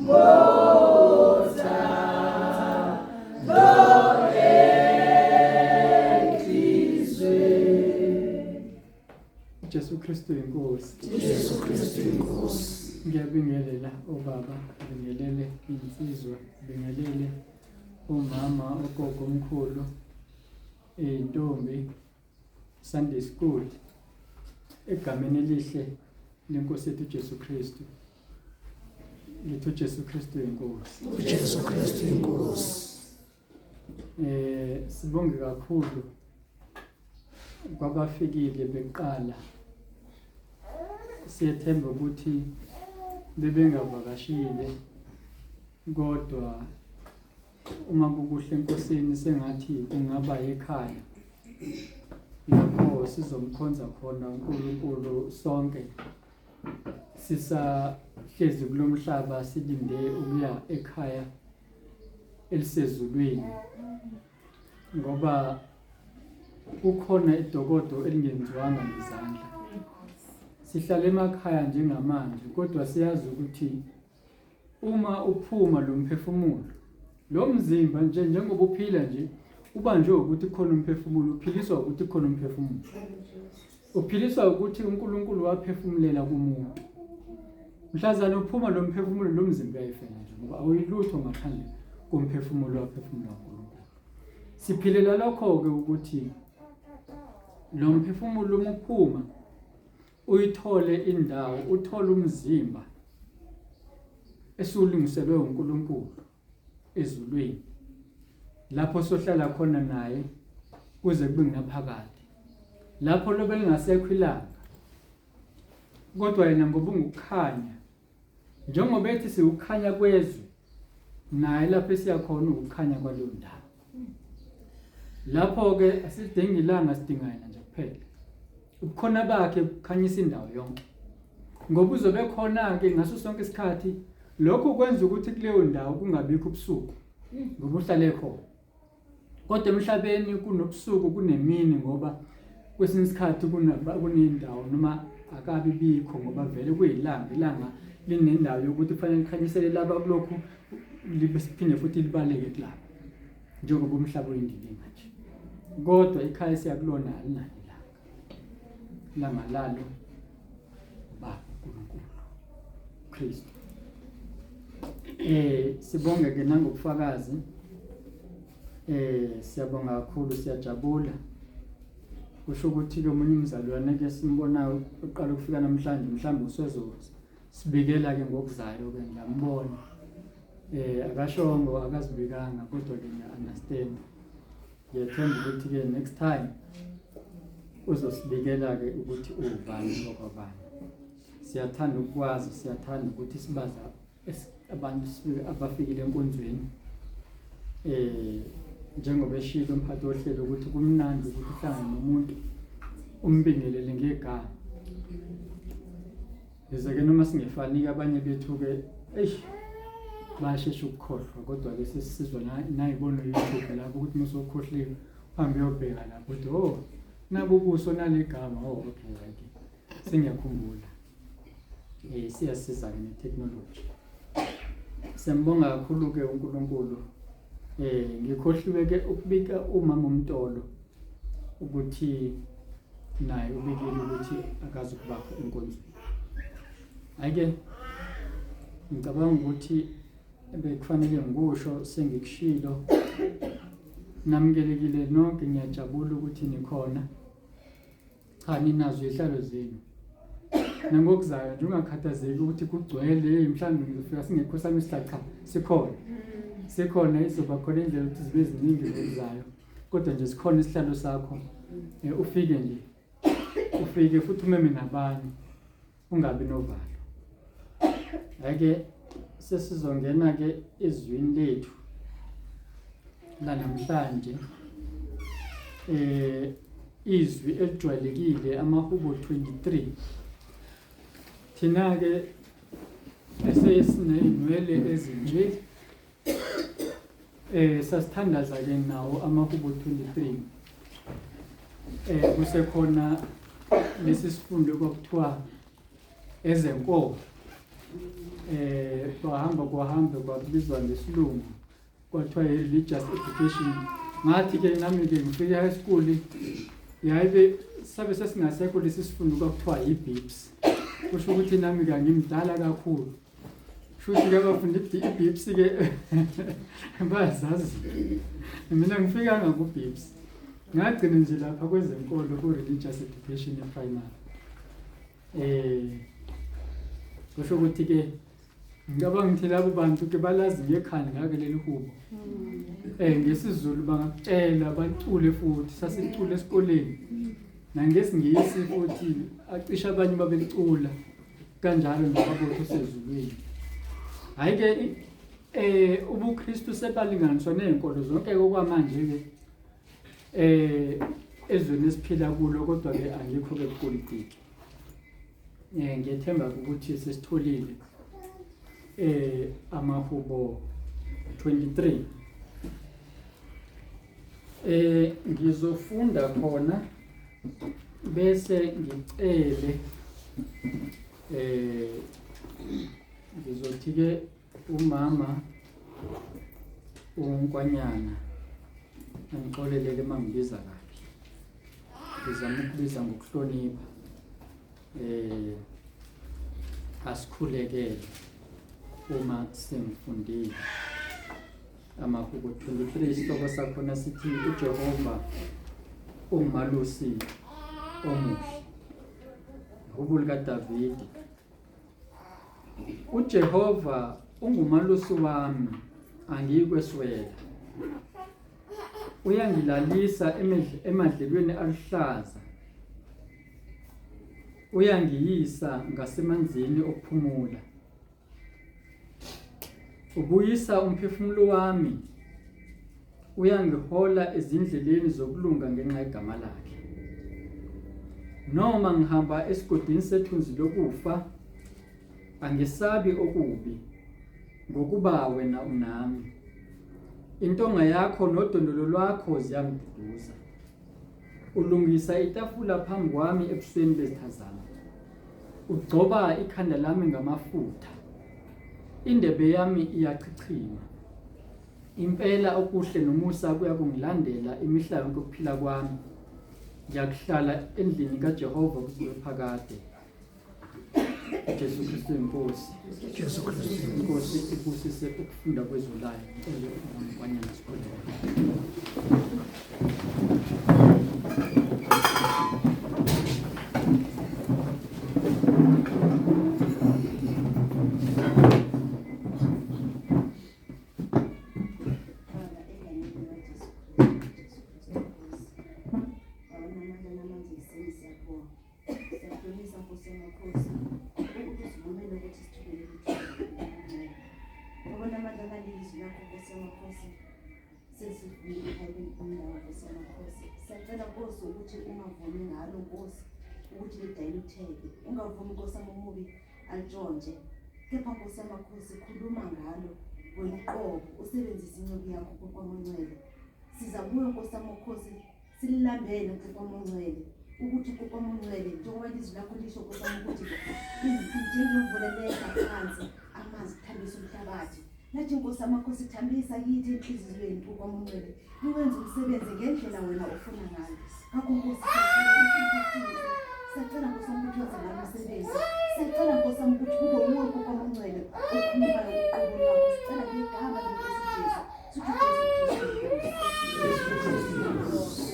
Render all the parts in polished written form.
Ngothando enhlizweni. Jesu Kristu inkosi. Jesu Kristu inkosi. Ngiyabingelela obaba, ngibingelele insizwa, ngibingelele umama, ogogo omkhulu, intombi, Sunday School egameni elihle lenkosi yethu Jesu Kristu. Ngithi uJesu Kristu inkosi. UJesu Kristu inkosi. Sibonge kakhulu kwabafikile beqala. Siyethemba ukuthi bebengavakashile kodwa uma kukuhle enkosini sengathi kungaba ekhaya lapho sizomkhonza khona uNkulunkulu sonke sisahlezi kulomhlaba silinde ukuya ekhaya elisezulwini ngoba kukhona idokodo elingenziwanga ngezandla. Sihlala emakhaya njengamanje kodwa siyazi ukuthi uma uphuma lo mphefumulo lo mzimba nje njengoba uphila nje ubanjwe ukuthi khona umphefumulo uphiliswa ukuthi khona umphefumulo uphiliswa ukuthi uNkulunkulu waphefumulela kumuntu mhlazana uphuma lo mphefumulo lo mzimba uyayifela nje ngoba awuyilutho ngaphandle komphefumulo waphefumula uNkulunkulu. Siphilela lokho-ke ukuthi lo mphefumulo uma uphuma uyithole indawo, uthole umzimba esiwulungiselwe uNkulunkulu ezulwini lapho sohlala khona naye kuze kube ngunaphakade lapho lobe lingasekho ilanga kodwa yena ngoba ungukukhanya njengoba ethi siwukhanya kwezwe naye lapho esiya khona ukukhanya kwaleyo ndawo lapho-ke asidingi ilanga sidinga yena nje kuphela ubukhona bakhe bukhanyisa indawo yonke ngoba uzobe khona-ke ngaso sonke isikhathi lokhu kwenza ukuthi kuleyo ndawo kungabikho ubusuku ngoba uhlale khona Kodwa emhlabeni kunobusuku kunemini ngoba kwesinye isikhathi kunendawo noma akabi bikho ngoba vele kuyilanga ilanga linendawo yokuthi kufanele likhanyisele laba kulokhu libe siphinde futhi libaleke kulaba njengoba umhlaba uyindilinga nje kodwa ikhaya siyakulona alinalo ilanga ilanga lalo ubaba uNkulunkulu Kristu. Sibonge ke nangobufakazi. Siyabonga kakhulu siyajabula. Kusho ukuthi ke omunye umzalwane ke simbonayo uqala ukufika namhlanje mhlawumbe usezo sibikela ke ngokuzayo ke ngiyambona. Akashongo akazibikanga kodwa ke ngiya understand. Ngiyethemba ukuthi ke next time uzosibikela ke ukuthi uwubani okwabani. Siyathanda ukwazi, siyathanda ukuthi sibazi abantu abafikile enkonzweni. Njengoba eshilo umphathi wohlelo ukuthi kumnandi ukuthi uhlangane nomuntu umbingelele ngegama. Yize-ke noma singefani-ke abanye bethu-ke eish bayashesha ukukhohlwa kodwa-ke sesisizwa nayibona u-YouTube lapho ukuthi uma usukhohliwe uhambe uyobheka lapho ukuthi oh nabu ubuso nale gama oh okay right sengiyakhumbula. Siyasiza-ke ne-technology. Siyambonga kakhulu-ke uNkulunkulu. Ngikhohliwe-ke ukubika umama uMtolo ukuthi naye ubikile ukuthi akazi ukubakho enkonzweni. Hhayi-ke ngicabanga ukuthi bekufanele ngikusho sengikushilo. Namukelekile nonke ngiyajabula ukuthi nikhona. Cha ninazo izihlalo zenu. Nangokuzayo nje ungakhathazeki ukuthi kugcwele hey mhlawumbe ngizofika singekho sami isihlalo cha sikhona. Sikhona izoba khona indlela ukuthi zibe ziningi ngokuzayo. Kodwa nje sikhona isihlalo sakho. Ufike nje. Ufike futhi umeme nabanye. Ungabi novalo. Ake sesizongena ke ezwini lethu lanamhlanje. Izwi elijwayelekile amaHubo 23. Thina ke esesiney'nwele ezinje sasithandaza ke nawo amaHubo 23. Kusekhona lesi sifundo kwakuthiwa ezenkolo. Kwahamba kwahamba kwabizwa ngesilungu kwathiwa i-religious education. Ngathi-ke nami-ke ngifike e-high school yayibe sabe sesingasekho lesi sifundo kwakuthiwa yi-BIPS. Kusho ukuthi nami-ke angimdala kakhulu. Shuthi-ke abafundi i-BIPS-ke bayazazi. Mina ngifikanga ku-BIPS. Ngagcina nje lapha kwezenkolo ku-religious education e-primary. Eh kusho ukuthi ke ngicabanga ukuthi labo bantu ke balazi ngekhanda ke leli hubo. Eh ngesiZulu bangakutshela bacule futhi sasicula esikoleni. NangesiNgisi futhi acishe abanye babelicula kanjalo nababotho osezulwini. Hayi ke eh ubuKristu sebalinganiswa nezinkolo zonke okwamanje ke eh ezweni esiphila kulo kodwa ke angikho ke kupolitiki eh ngiyethemba ukuthi sesitholile eh amahubo 23 eh ngizofunda khona bese ngicele eh ngizothi ke Umama uNkwanyana angixolele ke mangibiza kabi. Ngizama ukubiza ngokuhlonipha. Eh asikhulekele uma sengifundile. Amahubo 23 isihloko sakhona sithi uJehova ungumalusi omuhle. Ihubo likaDavide. UJehova ungumalusi wami, angiyikweswela. Uyangilalisa emadlelweni aluhlaza, uyangiyisa ngasemanzini okuphumula. Ubuyisa umphefumulo wami, Uyangihola ezindleleni zokulunga ngenxa yegama lakhe. Noma ngihamba esigodini sethunzi lokufa, angesabi okubi, ngokuba wena unami. Intonga yakho nodondolo lwakho ziyangiduduza. Ulungisa itafula phambi kwami ebusweni bezitha zami. Ugcoba ikhanda lami ngamafutha. Indebe yami iyachichima. Impela okuhle nomusa kuyakungilandela imihla yonke ukuphila kwami. Ngiyakuhlala endlini kaJehova kuze kube phakade. Jesu Kristu inkosi. Jesu Kristu inkosi ibusise ukufunda kwezwi layo. Ngicela ukwanyana sikhuleke. Baba, egameni likaJesu Kristu, Jesu Kristu Nkosi. Baba namandla namandla ekuseni siyabonga. Siyadumisa Nkosi yamakhosi ukuthi usivumele ukuthi sithole leli thuba lokuncela. Baba namandla naleli zwi lakho Nkosi yamakhosi sesivumile indawo Nkosi yamakhosi. Siyacela Nkosi ukuthi ungavumi ngalo Nkosi ukuthi lidayilutheke. Ungavumi Nkosi yami omubi altshontshe. Kepha Nkosi yamakhosi khuluma ngalo wena uqobo usebenzise inceku yakho kokwamongcwele. Siza kuwe Nkosi yamakhosi sililambele kokwamongcwele ukuthi kokwamongcwele njengoba ilizwi lakho lisho Nkosi yami ukuthi njengemvula lehla phansi amanzi kuthambisa umhlabathi. Nathi Nkosi yamakhosi thambisa kithi enhliziyweni kokwamongcwele liwenze umsebenzi ngendlela wena ofuna ngayo. Ngakho Nkosi siyacela Nkosi wami ukuthi wenze ngalo umsebenzi. Siyacela Nkosi wami ukuthi kube wuwe Nkosi wami ongcwele okhulumayo uqobo lwakho. Sicela ngegama leNkosi Jesu. Sithi Jesu Kristu Inkosi.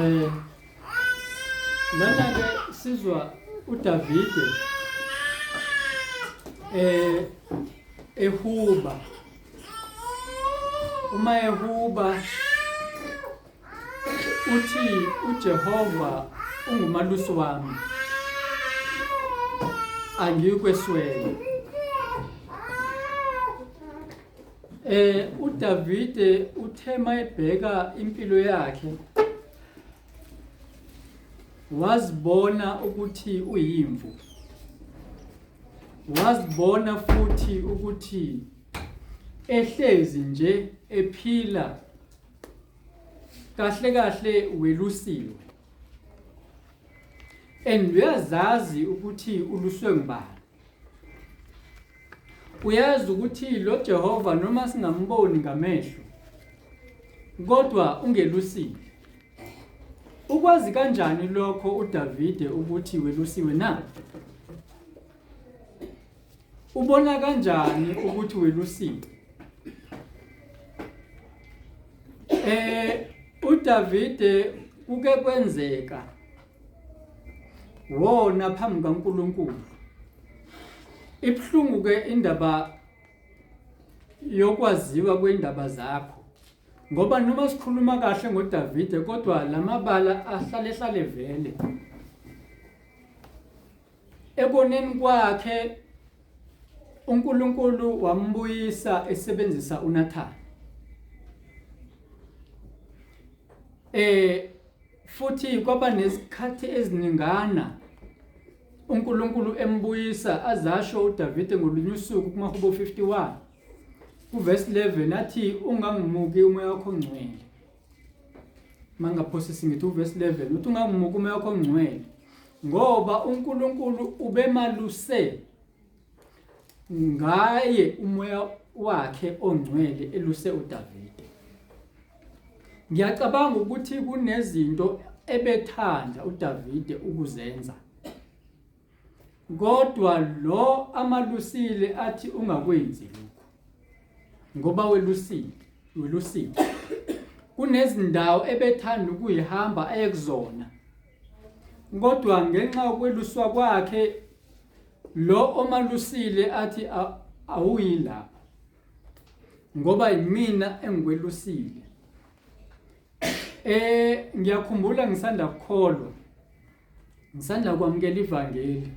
Eh Lana ke sizwa uDavide eh ehuba uma ehuba uthi uJehova ungumalusi wami angikweswele Eh uDavide uthe mayebheka impilo yakhe wazibona ukuthi uyimvu. Wazibona futhi ukuthi ehlezi nje ephila kahle kahle welusiwe and uyazazi ukuthi uluswe ngubani uyazi ukuthi lo Jehova noma singamboni ngamehlo kodwa ungelusile ukwazi kanjani lokho uDavide ukuthi welusiwe na Ubona kanjani ukuthi welusile? Eh uDavide kuke kwenzeka wona phambi kaNkuluNkulu. Ibhlungu ke indaba yokwaziwa kwendaba zakho ngoba noma sikhuluma kahle ngoDavide kodwa lamabala ahlale hlale vele Ekoneni kwakhe uNkulunkulu wambuyisa esebenzisa uNathani. Eh futhi kwaba nesikhathi eziningana uNkulunkulu embuyisa azasho uDavide ngolunye usuku kumahubo 51 kuverse 11 athi ungangimuki umoya wakho ongcwele mangaphosisi ngithi uverse 11 uthi ungangimuki umoya wakho ongcwele ngoba uNkulunkulu ubemaluse ngaye umoya wakhe ongcwele eluse uDavide ngiyacabanga ukuthi kunezinto ebethanda uDavide ukuzenza kodwa lo amalusile athi ungakwenzi lokhu ngoba welusile welusile kunezindawo ebethanda ukuyihamba ayekuzona kodwa ngenxa yokweluswa kwakhe lo omalusile athi awuyi lapho ngoba yimina engikwelusile eh ngiyakhumbula ngisanda kukholwa ngisanda kwamukela ivangeli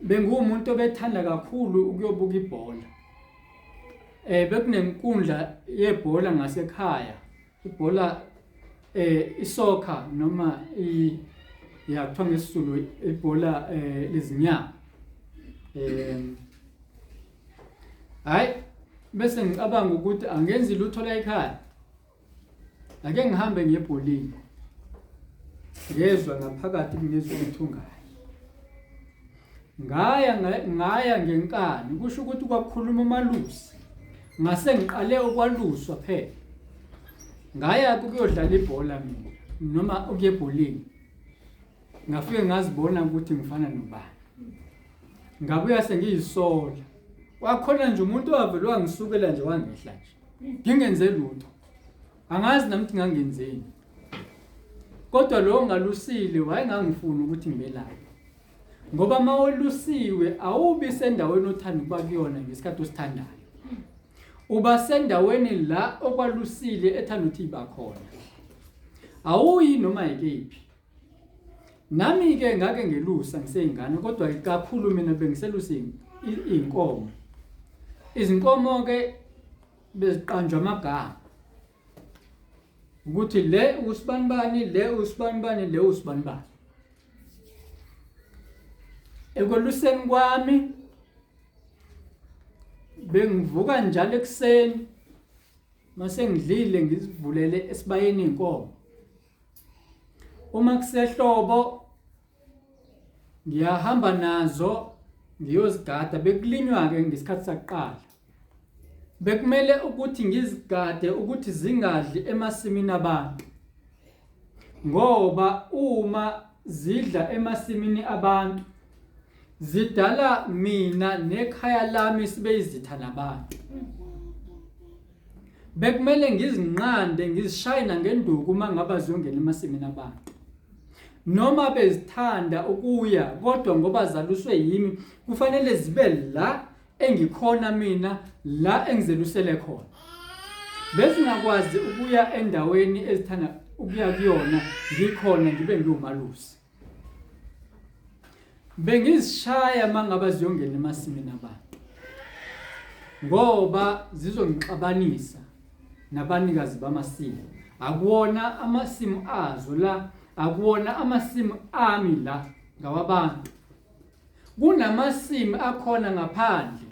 benguwumuntu obethanda kakhulu ukuyobuka ibhola eh bekunenkundla yebhola ngasekhaya ibhola eh isoccer noma i ya kuthiwa ngesiZulu ibhola eh lezinyawo eh hayi bese ngicabanga ukuthi angenzi lutho la ekhaya ake ngihambe ngebholini ngezwa ngaphakathi kunezwi ukuthi ungayi ngaya ngaya ngenkani kusho ukuthi kwakukhuluma umalusi ngase ngiqale ukwaluswa phela ngaya ukuyodlala ibhola mina noma ukuya ebholini ngafike ngazibona ukuthi ngifana nobani ngabuya sengiyisola kwakhona nje umuntu owavele wangisukela nje wangehla nje ngingenze lutho angazi nami ukuthi ngangenzeni kodwa lo ngalusile wayengangifuni ukuthi ngibelaphe ngoba uma welusiwe awubi sendaweni othanda ukuba kuyona ngesikhathi osithandayo uba sendaweni la okwalusile ethanda ukuthi iba khona awuyi noma yikephi nami-ke ngake ngelusa ngiseyingane kodwa kakhulu mina bengiselusa iy'nkomo izinkomo-ke beziqanjwa amagama ukuthi le usibanibani le usibanibani le usibanibani ekweluseni kwami bengivuka njalo ekuseni mase ngidlile ngizivulele esibayeni inkomo uma kusehlobo ngiyahamba nazo ngiyozigada bekulinywa-ke ngesikhathi sakuqala bekumele ukuthi ngizigade ukuthi zingadli emasimini abantu ngoba uma zidla emasimini abantu zidala mina nekhaya lami sibe izitha nabantu bekumele ngizinqande ngizishaye nangenduku uma ngaba ziyongena emasimini abantu noma bezithanda ukuya kodwa ngoba zaluswe yimi kufanele zibe la engikhona mina la engizelusele khona bezingakwazi ukuya endaweni ezithanda ukuya kuyona ngikhona ngibe ngiwumalusi bengizishaya mangaba ziyongena emasimini abantu ngoba zizongixabanisa nabanikazi bamasimu akuwona amasimu azo la akuwona amasimu ami la ngawabantu kunamasimu akhona ngaphandle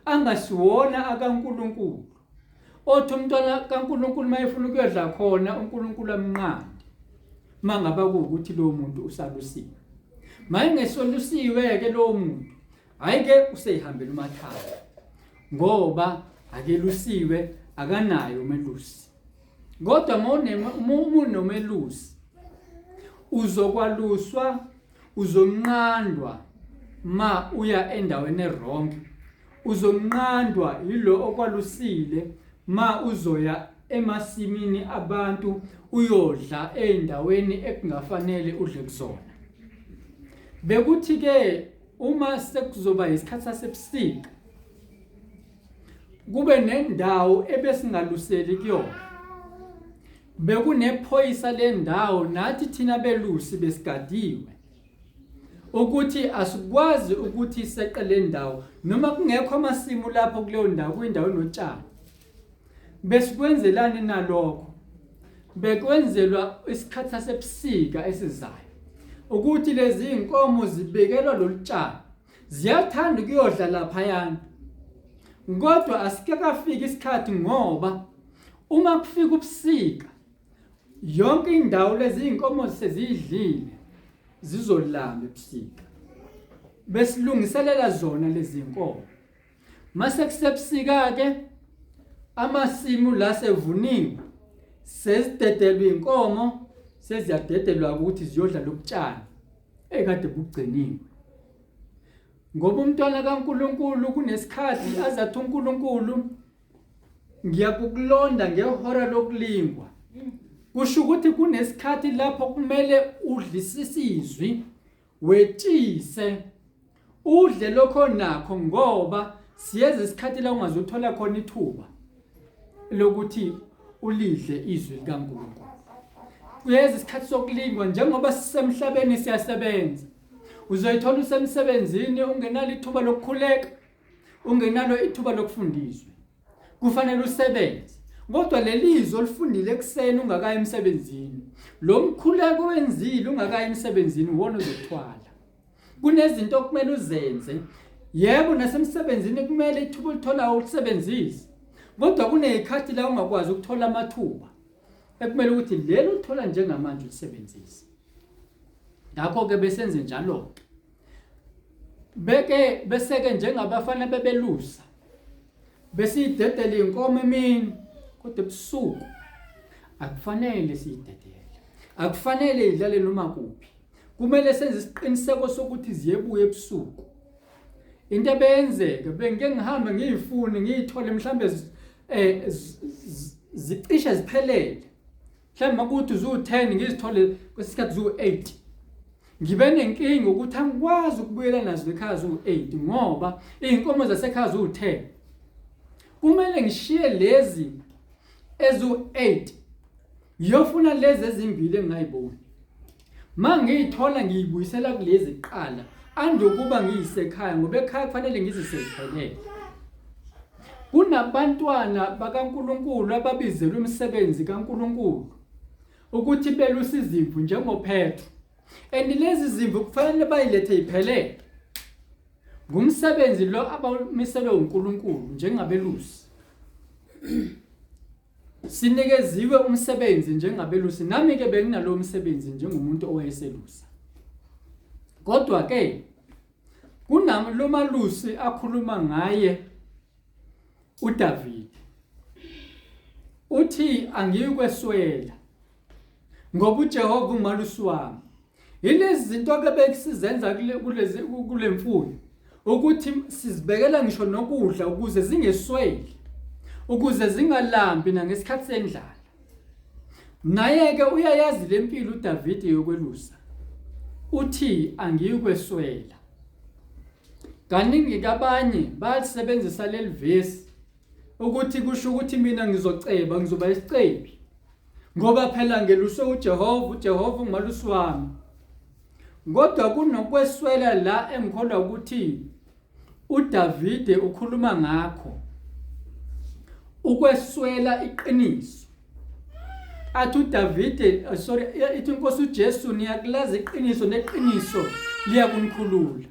angasiwona akaNkulunkulu. Othi umntwana kaNkulunkulu mayefuna ukuyodla khona uNkulunkulu amnqande. Mangaba kuwukuthi lowo muntu usalusiwe. Mayengesolusiwe ke lowo muntu, hayi ke useyihambela umathanda. Ngoba akelusiwe akanayo umelusi. Kodwa uma unomelusi uzokwaluswa uzonqandwa ma uya endaweni erong uzonqandwa yilo okwalusile ma uzoya emasimini abantu uyodla ezindaweni ekungafanele udle kuzona bekuthi ke uma sekuzoba isikhathi sasebusika kube nendawo ebesingaluseli kuyona bekunephoyisa lendawo nathi thina belusi besigadiwe ukuthi asikwazi ukuthi seqe le ndawo noma kungekho amasimu lapho kuleyo ndawo kuyindawo enotshani besikwenzelani nalokho bekwenzelwa isikhathi sasebusika esizayo ukuthi lezi zinkomo zibekelwa lolutshani ziyathanda ukuyodla laphayana kodwa asikakafiki isikhathi ngoba uma kufika ubusika yonke indawo lezi inkomo sezidlile zizolamba ebusika besilungiselela zona lezi nkomo mase kusebusika ke amasimu la sevuniwe sezidedelwa inkomo seziyadedelwa ukuthi ziyodla lobutshani ekade bugciniwe ngoba umntwana kaNkuluNkulu kunesikhathi azathi uNkulunkulu ngiyakukulonda ngehora lokulingwa kusho ukuthi kunesikhathi lapho kumele udlisise izwi wetshise udle lokho nakho ngoba siyeza isikhathi la ungazuthola khona ithuba lokuthi ulidle izwi likaNkulunkulu kuyeza isikhathi sokulingwa njengoba sisemhlabeni siyasebenza uzoyithola usemsebenzini ungenalo ithuba lokukhuleka ungenalo ithuba lokufundiswa kufanele usebenze kodwa leli zwi olifundile ekuseni ungakayi emsebenzini lo mkhuleko wenzile ungakayi emsebenzini uwona ozokuthwala kunezinto okumele uzenze yebo nasemsebenzini kumele ithuba olitholayo ulisebenzise kodwa kunezikhathi la ungakwazi ukuthola amathuba ekumele ukuthi lelo ulithola njengamanje ulisebenzise ngakho-ke besenze njalo-ke beke beseke njengabafana bebelusa besiyidedela inkomo emini kodwa ebusuku akufanele siyidedele akufanele idlale noma kuphi kumele senze isiqiniseko sokuthi ziyebuya ebusuku into ebeyenzeka bengike ngihambe ngiyifune ngiyithole mhlambe eh zicishe ziphelele mhlawumbe makuthi ziwu-10 ngizithole kwesikhathi ziwu-8 ngibe nenkinga ukuthi angikwazi ukubuyela nazo ekhaya ziwu-8 ngoba iy'nkomo zasekhaya ziwu-10 kumele ngishiye lezi eziwu-8 ngiyofuna lezi ezimbili engingayiboni ma ngiyithola ngiyibuyisela kulezi kuqala andokuba ngiyisekhaya ngoba ekhaya kufanele ngiziseziphelele Kunabantwana bakaNkulunkulu ababizelwe umsebenzi kaNkulunkulu ukuthi beluse izimvu njengoPetru. And lezi zimvu kufanele bayilethe iphelele. Ngumsebenzi lo abawumiselwe uNkulunkulu njengabelusi. Sinikeziwe umsebenzi njengabelusi nami ke benginalowo msebenzi njengomuntu owayeselusa. Kodwa ke Kunalomalusi akhuluma ngaye uDavide. Uthi angiyikweswela ngoba uJehova ungumalusi wami. Yilezi zinto ke bekusizenza kulezi kule mfuyo ukuthi sizibekela ngisho nokudla ukuze zingesweli ukuze zingalambi nangesikhathi sendlala. Naye-ke uyayazi le mpilo uDavide yokwelusa. Uthi angiyikweswela. Kaningi kabanye bayalisebenzisa leli vesi ukuthi kusho ukuthi mina ngizoceba ngizoba isicebi ngoba phela ngeluswe uJehova uJehova ungumalusi wami kodwa kunokweswela la engikholwa ukuthi uDavide ukhuluma ngakho ukweswela iqiniso athi uDavide eh, sorry ithi inkosi uJesu niyakulazi iqiniso neqiniso liyakunikhulula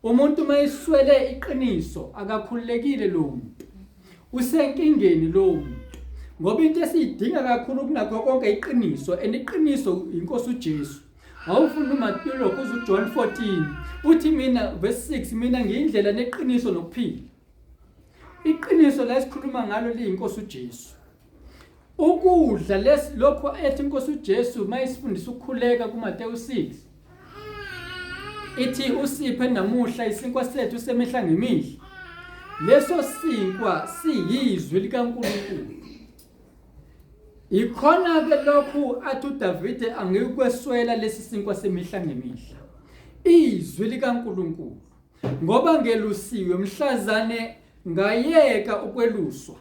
Umuntu uma eswele iqiniso akakhululekile lo muntu. Usenkingeni lo muntu. Ngoba into esiyidinga kakhulu kunakho konke iqiniso and iqiniso inkosi uJesu. Awufunda uMateyu kuze uJohn 14 uthi mina verse 6 mina ngiyindlela neqiniso nokuphila. Iqiniso la esikhuluma ngalo liyinkosi uJesu. Ukudla lesi lokho ethi inkosi uJesu mayisifundisa ukukhuleka kuMateyu 6 ithi usiphe namuhla isinkwa sethu semihla ngemihla. Leso sinkwa siyizwi likaNkulunkulu. Ikhona-ke lokhu athi uDavide angiyukweswela lesi sinkwa semihla ngemihla. Izwi likaNkulunkulu. Ngoba ngelusiwe mhlazane ngayeka ukweluswa.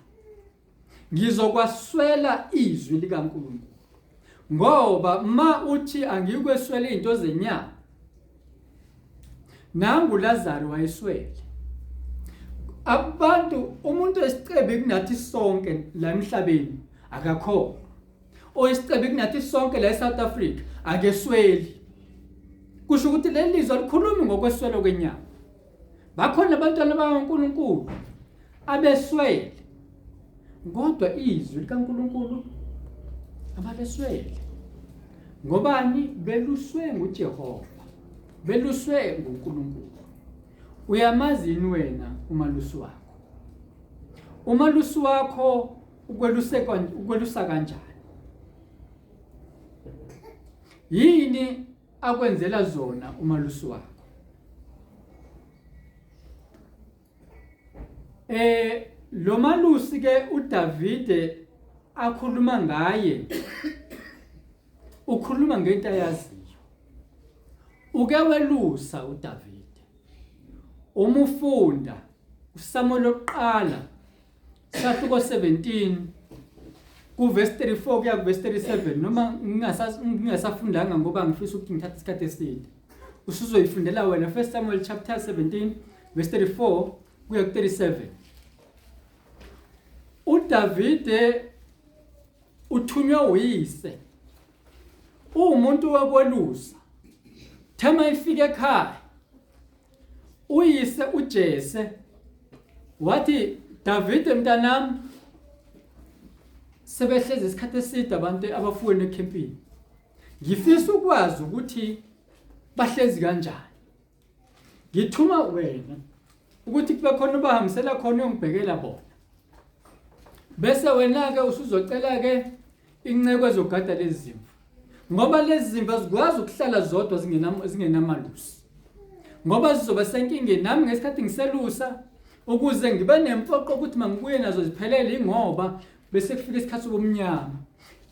Ngizokwaswela izwi likaNkulunkulu. Ngoba ma uthi angiyukweswela izinto zenyama. Nangu Lazaro wayeswele. Abantu umuntu esicebi kunathi sonke la emhlabeni akakholwa. Oyisicebi kunathi sonke la eSouth Africa akesweli. Kusho ukuthi leli lizwe alikhulumi ngokweswelo kwenyama. Bakhona abantwana bakaNkulunkulu abeswele. Kodwa izwi likaNkulunkulu abaleswele. Ngobani beluswe nguJehova. Beluswe nguNkulunkulu. Uyamazi yini wena umalusi wakho? Umalusi wakho ukweluse ukwelusa kanjani? Yini akwenzela zona umalusi wakho? Eh lo malusi ke uDavide akhuluma ngaye ukhuluma ngento ayaziyo. Uke welusa uDavide. Uma ufunda uSamuel oqala sahluko 17 kuverse 34 kuya kuverse 37 noma ngingasafundanga ngoba ngifisa ukuthi ngithathe isikhathi eside usuzoyifundela wena 1 Samuel chapter 17 verse 34 kuya ku 37 uDavide uthunywe uyise uwumuntu wokwelusa thema ifike ekhaya uyise uJese wathi Davide mntanami sebehlezi isikhathi eside abantu abafuweni ekhempini ngifisa ukwazi ukuthi bahlezi kanjani ngithuma wena ukuthi kube khona ubahambisela khona uyongibhekela bona bese wena-ke usuzocela-ke inceku ezogada lezi zimvu ngoba lezi zimvu azikwazi ukuhlala zodwa zingenamalusi ngoba zizoba senkingeni nami ngesikhathi ngiselusa ukuze ngibe nempoqo ukuthi mangibuye nazo ziphelele ingoba bese kufika isikhathi sobumnyama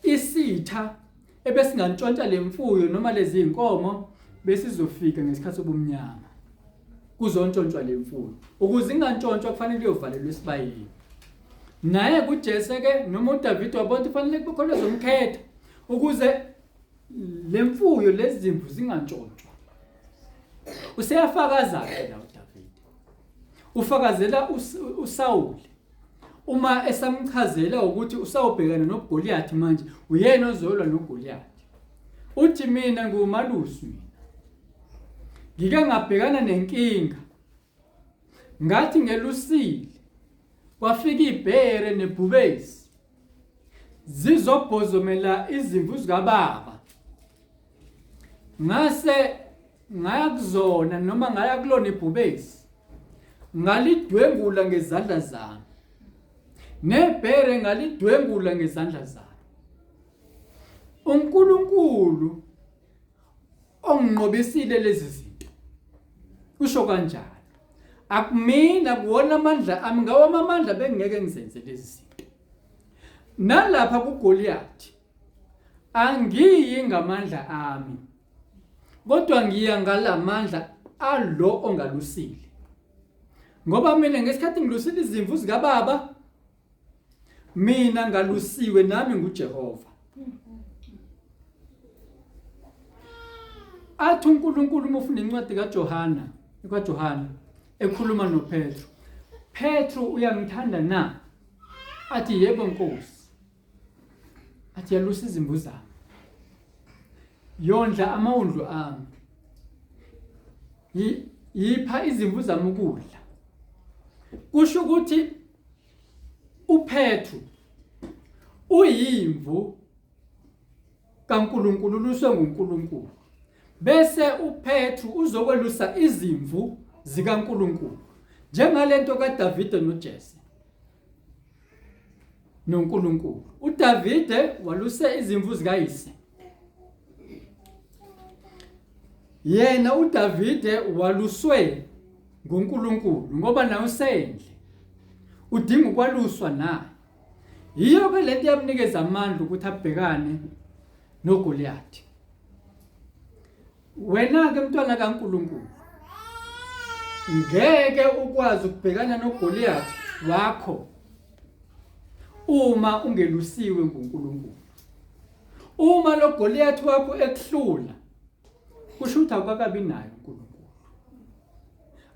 isitha ebesingantshontsha lemfuyo noma lezi zinkomo besizofika ngesikhathi sobumnyama kuzontshontshwa lemfuyo ukuze ingantshontshwa kufanele iyovalelwa esibayeni naye kuJese ke noma uDavid wabona ukuthi kufanele kube khona ezomkhetha ukuze lemfuyo lezimvu zingantshontshwa useyafakaza ke la uDavid ufakazela uSawuli uma esamchazela ukuthi usawubhekana noGoliath manje uyena ozolwa noGoliath uthi mina ngumalusi mina ngike ngabhekana nenkinga ngathi ngelusile kwafika ibhere nebhubesi zizobhozomela izimvu zikababa ngase ngaya kuzona noma ngaya kulona ibhubesi ngalidwengula ngezandla zami nebhere ngalidwengula ngezandla zami uNkulunkulu onginqobisile lezi zinto usho kanjalo akumina kuwona amandla ami ngawami amandla bengeke ngizenze lezi zinto nalapha kuGoliath angiyi ngamandla ami kodwa ngiya ngalamandla alo ongalusile ngoba mina ngesikhathi ngilusile izimvu zikababa mina ngalusiwe nami nguJehova athi uNkulunkulu uma ufunda incwadi kaJohana kaJohana ekhuluma noPetru Petru uyangithanda na athi yebo Nkosi athi yalusa izimvu zami yondla amawundlu ami Yipha izimvu zami ukudla. Kusho ukuthi uPetru uyimvu kaNkulunkulu luswe nguNkulunkulu. Bese uPetru uzokwelusa izimvu zikaNkulunkulu. Njengalento kaDavide noJese. noNkulunkulu. uDavide waluse izimvu zikayise. Yena uDavide waluswe nguNkulunkulu ngoba naye usendle. Udinga ukwaluswa naye. Yiyo ke lento yamnikeza amandla ukuthi abhekane noGoliyathi. Wena-ke mntwana kaNkulunkulu ngeke ukwazi ukubhekana noGoliyathi wakho uma ungelusiwe nguNkulunkulu. Uma lo Goliyathi wakho ekuhlula kusho ukuthi awukakabi naye uNkulunkulu.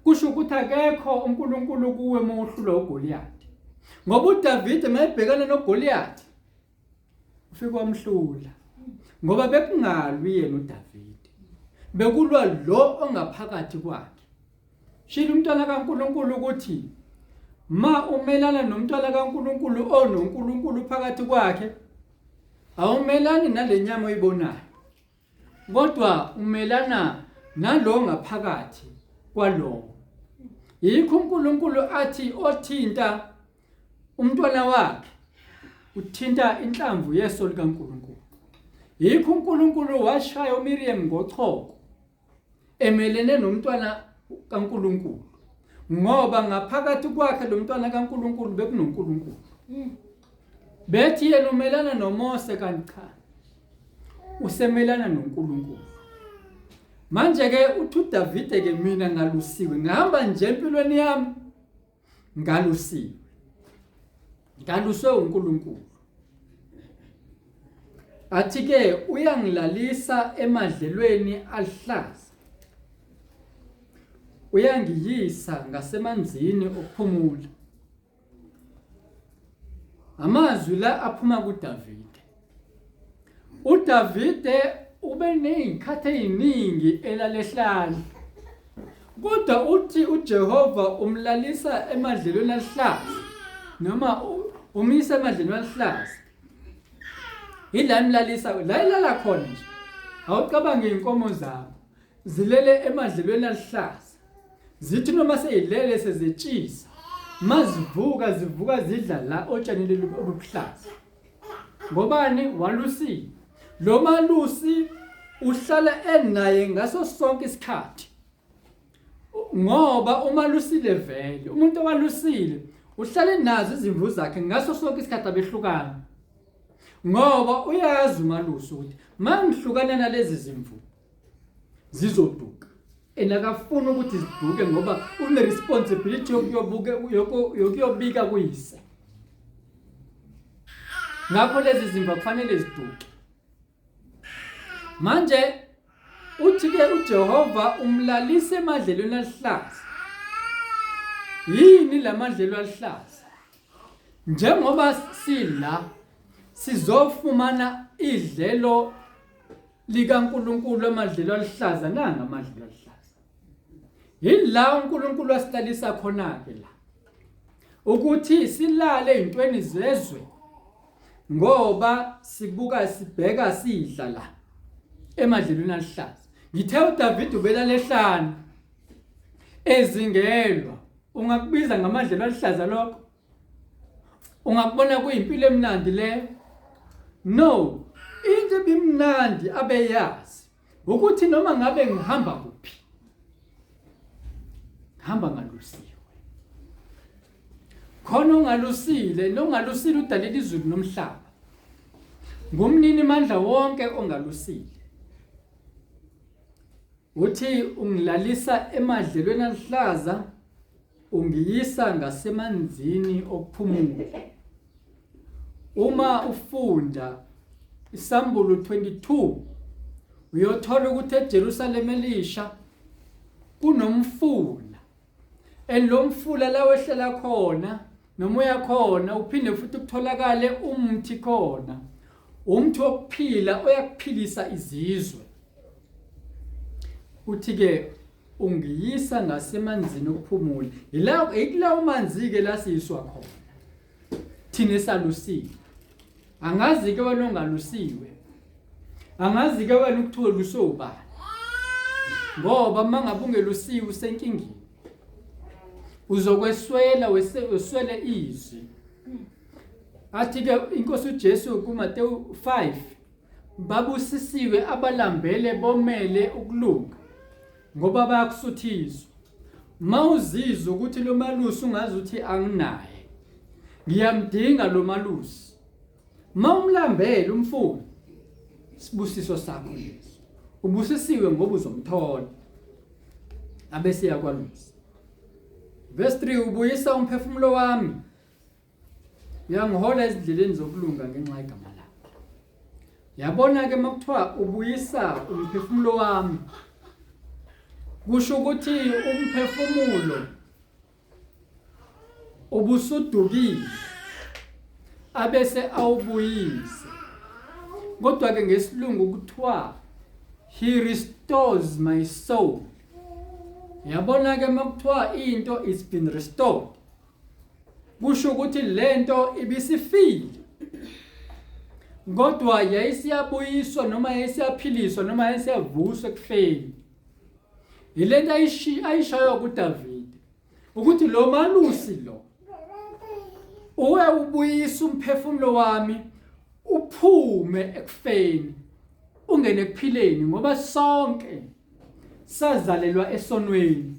Kusho ukuthi akekho uNkulunkulu kuwe uma uhlulwa uGoliyathi. Ngoba uDavide mayebhekana noGoliyathi ufike wamhlula ngoba bekungalwi yena uDavide bekulwa lo ongaphakathi kwakhe shilo umntwana kaNkuluNkulu ukuthi ma umelana nomntwana kaNkuluNkulu onoNkulunkulu phakathi kwakhe awumelani nalenyama oyibonayo kodwa umelana nalo ngaphakathi kwalowo yikho uNkulunkulu athi othinta umntwana wakhe uthinta inhlamvu yeso likaNkulunkulu yikho uNkulunkulu washaya uMiriam ngochoko emelene nomntwana kaNkulunkulu ngoba ngaphakathi kwakhe lo mntwana kaNkulunkulu bekunoNkulunkulu bethi yena umelana noMose kanti cha usemelana noNkulunkulu manje ke uthi uDavide ke mina ngalusiwe ngihamba nje empilweni yami ngalusiwe ngaluswe uNkulunkulu athi ke uyangilalisa emadlelweni alihlaza uyangiyisa ngasemanzini okuphumula Amazwi la aphuma kuDavide. UDavide ube nezikhathi eziningi elalehlane. Kodwa uthi uJehova umlalisa emadlelweni alihlaza noma umisa emadlelweni alihlaza. Yila imlalisa la ilala khona nje. Awucabange inkomo zabo zilele emadlelweni alihlaza. Zithi noma seyilele sezitshisa mazivuka zivuka zidla la otshanini obuhlaza. Ngobani walusile. Lo malusi uhlala enaye ngaso sonke isikhathi. Ngoba umalusile vele, umuntu owalusile uhlale nazo izimvu zakhe ngaso sonke isikhathi abehlukana. Ngoba uyazi umalusi ukuthi mangihlukana nalezi zimvu zizoduka and akafuni ukuthi ziduke ngoba une responsibility yokuyobuka yokuyobika kuyise ngakho lezi zimba kufanele ziduke manje uthi ke uJehova umlalise emadlelweni alihlaza yini lamadlelo alihlaza njengoba sila sizofumana idlelo likaNkulunkulu amadlelo aluhlaza nanga amadlelo aluhlaza yila uNkulunkulu asilalisa khona ke la ukuthi silale ezintweni zezwe ngoba sibuka sibheka sidla la emadlelweni aluhlaza ngithe uDavid ubelala ehlane ezingelwa ungakubiza ngamadlelo aluhlaza lokho Ungakubona kuyimpilo emnandi le? No, into ebimnandi abeyazi ukuthi noma ngabe ngihamba kuphi ngihamba ngalusiwe. Khona ongalusile nongalusile udalela izulu nomhlaba. Ngumnini mandla wonke ongalusile. Uthi ungilalisa emadlelweni aluhlaza Ungiyisa ngasemanzini okuphumula. Uma ufunda iSambulo 22 uyothola ukuthi eJerusalema elisha kunomfula and lo mfula la wehlela khona noma uyakhona uphinde futhi kutholakale umthi khona umthi wokuphila oyakuphilisa izizwe uthi ke Ungiyisa ngasemanzini okuphumula. Yilawo ikulawo manzi-ke la siyiswa khona. Thina esalusiwe. Angazi-ke wena ongalusiwe. Angazi-ke wena ukuthi weluswe ubani. Ngoba uma ngabe ungelusiwe usenkingeni. Uzokweswela weswele izwi. Athi-ke inkosi uJesu kuMateyu 5 Babusisiwe abalambele bomele ukulunga, ngoba bayakusuthiswa. Mawuzizwa ukuthi lo malusi ungazi ukuthi anginaye, ngiyamdinga lo malusi. Mawumlambele umfuni, sibusiso sakho leso. Ubusisiwe ngoba uzomthola. Abese yakwalusa. Verse 3 ubuyisa umphefumulo wami Uyangihola ezindleleni zokulunga ngenxa yegama lakho. Yabona ke makuthiwa ubuyisa umphefumulo wami. Kusho ukuthi umphefumulo ubusudukile abese awubuyise. Kodwa ke ngesilungu kuthiwa he restores my soul. Yabona ke makuthiwa into is been restored. Kusho ukuthi lento ibisifile. Kodwa yayisiyabuyiswa noma yayisiyaphiliswa noma yayisiyavuswa ekufeni. Yilento ayishayo kuDavide ukuthi lo malusi lo uwe ubuyisa umphefumulo wami uphume ekufeni ungene ekuphileni ngoba sonke sazalelwa esonweni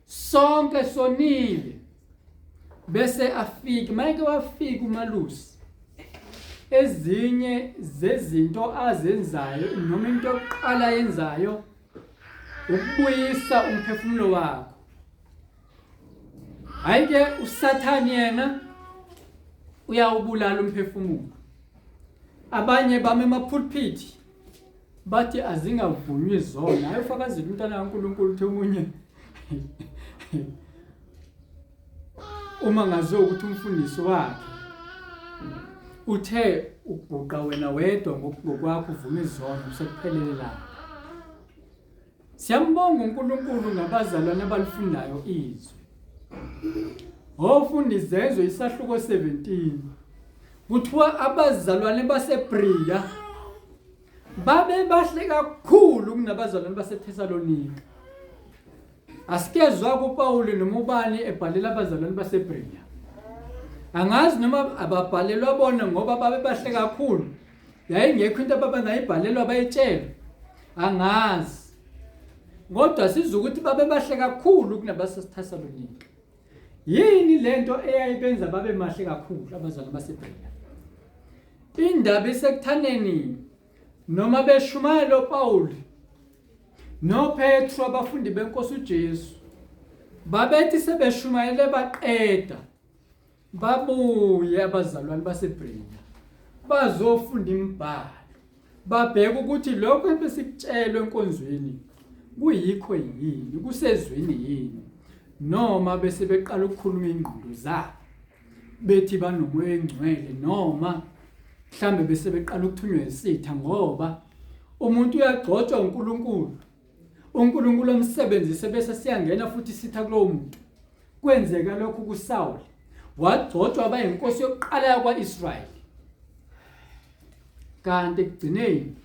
sonke sonile bese afike mayeke wafika umalusi ezinye zezinto azenzayo noma into yokuqala yenzayo ukubuyisa umphefumulo wakho hayi ke usathane yena uyawubulala umphefumulo abanye bame emapulpit bathi azingavunywa izona hayi ufakazile umntwana kaNkulunkulu uthi omunye uma ngaziwa ukuthi umfundisi wakhe uthe uguqa wena wedwa ngokwakho uvuma izono sekuphelele lapho siyambonga uNkulunkulu ngabazalwane abalifundayo izwi Ofunda izenzo isahluko 17 kuthiwa abazalwane baseBriya babe bahle kakhulu kunabazalwane baseThesalonika. Asikezwa kuPawulu noma ubani ebhalela abazalwane baseBriya. Angazi noma ababhalelwa bona ngoba babe bahle kakhulu. Yayingekho into ababangayibhalelwa bayitshelwe. Angazi. Kodwa sizwa ukuthi babe bahle kakhulu kunabaseThesalonika. Yini lento eyayibenza babe mahle kakhulu abazalwane baseBriya? Indaba isekuthaneni noma beshumayela oPawulu noPetru abafundi benkosi uJesu babethi sebeshumayele baqeda babuye abazalwane baseBriya bazofunda imibhalo babheke ukuthi lokho ebesikutshelwe enkonzweni kuyikho yini kusezwini yini noma bese beqala ukukhuluma ingqondo zabo bethi banomoya engcwele noma mhlambe bese beqala ukuthunywa isitha ngoba umuntu uyagcotshwa uNkulunkulu uNkulunkulu amsebenzise bese siyangena futhi isitha kulowo muntu kwenzeka lokhu kuSawuli wagcotshwa aba inkosi yokuqala yakwa-Israyeli kanti ekugcineni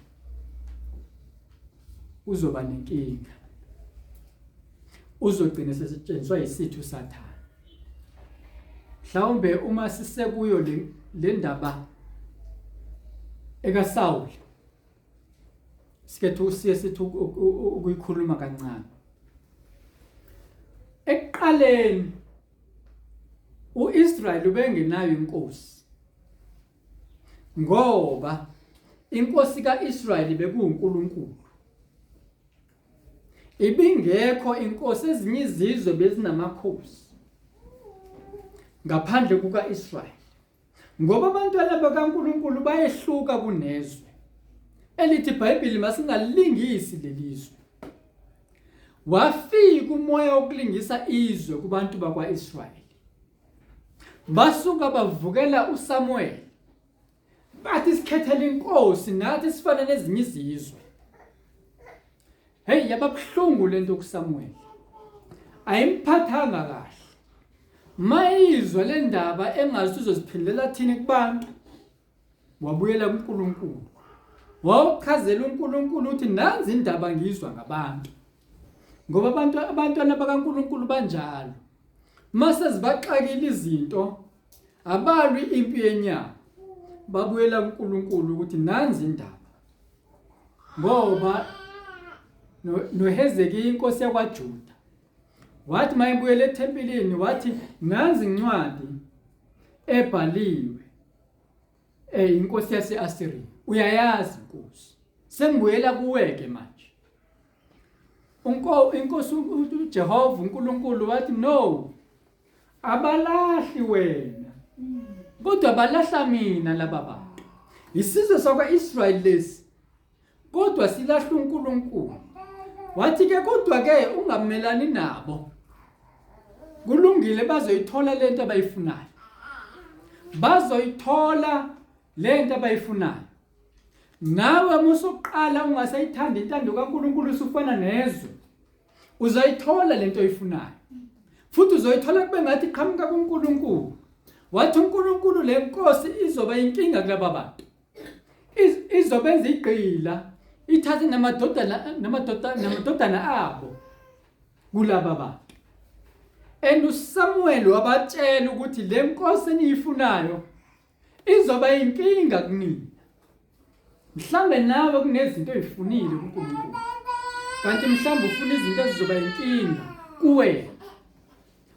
uzoba nenkinga uzogcina sesetshenziswa yisitha uSathane mhlawumbe uma sisekuyo le ndaba ekaSawuli sikethu siye sithi ukuyikhuluma kancane ekuqaleni uIsrael ubengenayo inkosi ngoba inkosi kaIsrael bekuwuNkulunkulu Ibingekho inkosi ezinye izizwe bezinamakhosi ngaphandle kukaIsrayeli. Ngoba abantwana bakaNkulunkulu bayehluka kunezwe. Elithi iBhayibheli masingalingisi lelizwe. Wafika umoya wokulingisa izwe kubantu bakwaIsrayeli. Basuka bavukela uSamuel. Bathi sikhethela inkosi nathi sifane nezinye izizwe. Hey yababuhlungu lento kuSamuel. Ayimphathanga kahle. Mayizwa le ndaba engazi uzoziphindelela thini kubantu. Wabuyela kuNkulunkulu. Wawuchazela uNkulunkulu ukuthi nanzi indaba ngiyizwa ngabantu. Ngoba abantu abantwana bakaNkulunkulu banjalo. Mase zibaxakile izinto abalwi impi yenyama. Babuyela kuNkulunkulu ukuthi nanzi indaba. Ngoba noHezekiya inkosi yakwaJuda wathi mayebuyela ethempelini wathi nanzi incwadi ebhaliwe eh inkosi yaseAssyria uyayazi inkosi sengibuyela kuwe ke manje unko inkosi uJehova uNkulunkulu wathi no abalahli wena kodwa balahla mina laba bantu isizwe sakwa-Israyeli lesi kodwa silahla uNkulunkulu wathi ke kodwa ke ungamelani nabo kulungile bazoyithola lento abayifunayo bazoyithola lento abayifunayo nawe musuqala ungasayithandi intando kaNkulunkulu usufana nezwe uzoyithola lento oyifunayo futhi uzoyithola kube ngathi iqhamuka kuNkulunkulu wathi uNkulunkulu lenkosi izoba inkinga kulaba bantu izobenza igqila ithathe namadodana namadodana namadodana abo kulaba bantu and uSamuel wabatshela ukuthi le nkosi eniyifunayo izoba inkinga kunina mhlambe nawe kunezinto oyifunile kuNkulunkulu kanti mhlambe ufuna izinto ezizoba inkinga kuwena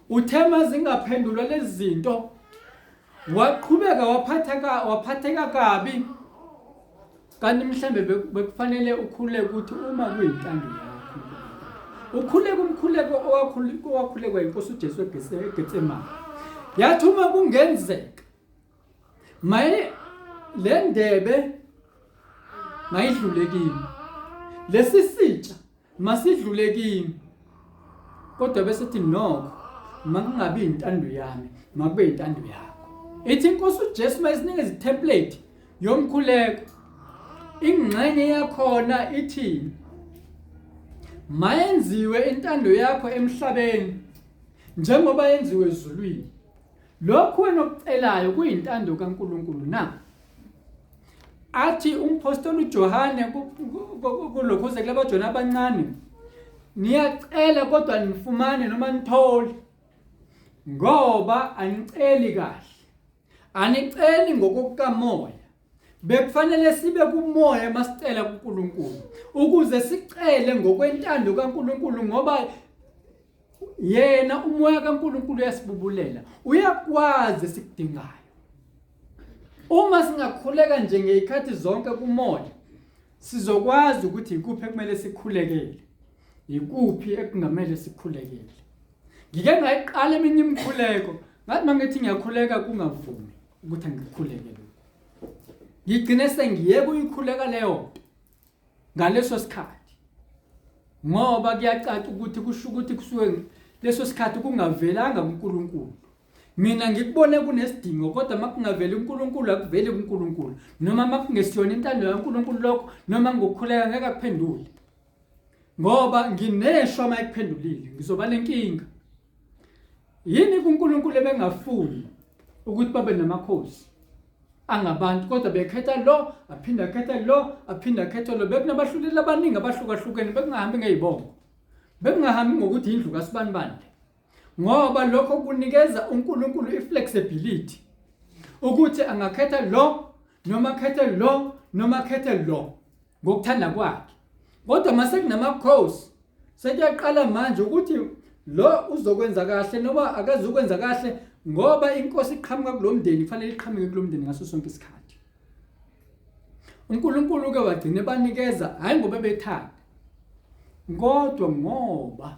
Uthe mazingaphendulwa lezi zinto waqhubeka waphatheka waphatheka kabi kanti mhlambe bekufanele ukhule ukuthi uma kuyintando yakho ukhuleke umkhuleko owakhulekwa inkosi uJesu eGetsemane yathi uma kungenzeka maye le ndebe mayidlule kimi lesi sitsha Masidlule kimi. Kodwa bese thi nokho makungabi intando yami, makube intando yakho. Ithi inkosi uJesu mayisinikeza itemplate yomkhuleko. Ingxenye yakhona ithi mayenziwe intando yakho emhlabeni njengoba yenziwe ezulwini. Lokhu wena okucelayo kuyintando kaNkulunkulu na? Athi umphostoli uJohane kulokhuze kulabajona abancane niyacela kodwa nifumane noma nithole ngoba aniceli kahle aniceli ngokukamoya bekufanele sibe kumoya masicela kuNkulunkulu ukuze sicele ngokwentando kaNkulunkulu ngoba yena umoya kaNkulunkulu uyasibubulela uyakwazi esikudingayo uma singakhuleka nje ngezikhathi zonke kumoya sizokwazi ukuthi ikuphi ekumele sikhulekele ikuphi ekungamele sikhulekele ngike ngayiqala eminye imikhuleko ngathi mangithi ngiyakhuleka kungavumi ukuthi angikhuleke lokho ngigcine sengiyeke uyikhuleka leyo nto ngaleso sikhathi ngoba kuyacaca ukuthi kusho ukuthi kusuke leso sikhathi kungavelanga kuNkulunkulu mina ngikubone kunesidingo kodwa makungaveli uNkulunkulu akuveli kuNkulunkulu noma makungesiyona intando kaNkulunkulu lokho noma ngokukhuleka ngeke akuphendule ngoba ngineshwa uma ekuphendulile ngizoba nenkinga yini kuNkulunkulu ebengafuni ukuthi babe namakhosi angabantu kodwa bekhetha lo aphinde akhethe lo aphinde akhethe lo bekunabahluleli abaningi abahlukahlukene bekungahambi ngey'bongo bekungahambi ngokuthi indlu kasibanibani le ngoba lokho kunikeza uNkulunkulu i-flexibility ukuthi angakhetha lo noma akhethe lo noma akhethe lo ngokuthanda kwakhe kodwa mase kunamakhosi sekuyaqala manje ukuthi lo uzokwenza kahle noma akazukwenza kahle ngoba inkosi iqhamuka kulomndeni kufanele iqhamuke kulomndeni ngaso sonke isikhathi uNkulunkulu ke wagcina banikeza hayi ngoba bethanda kodwa ngoba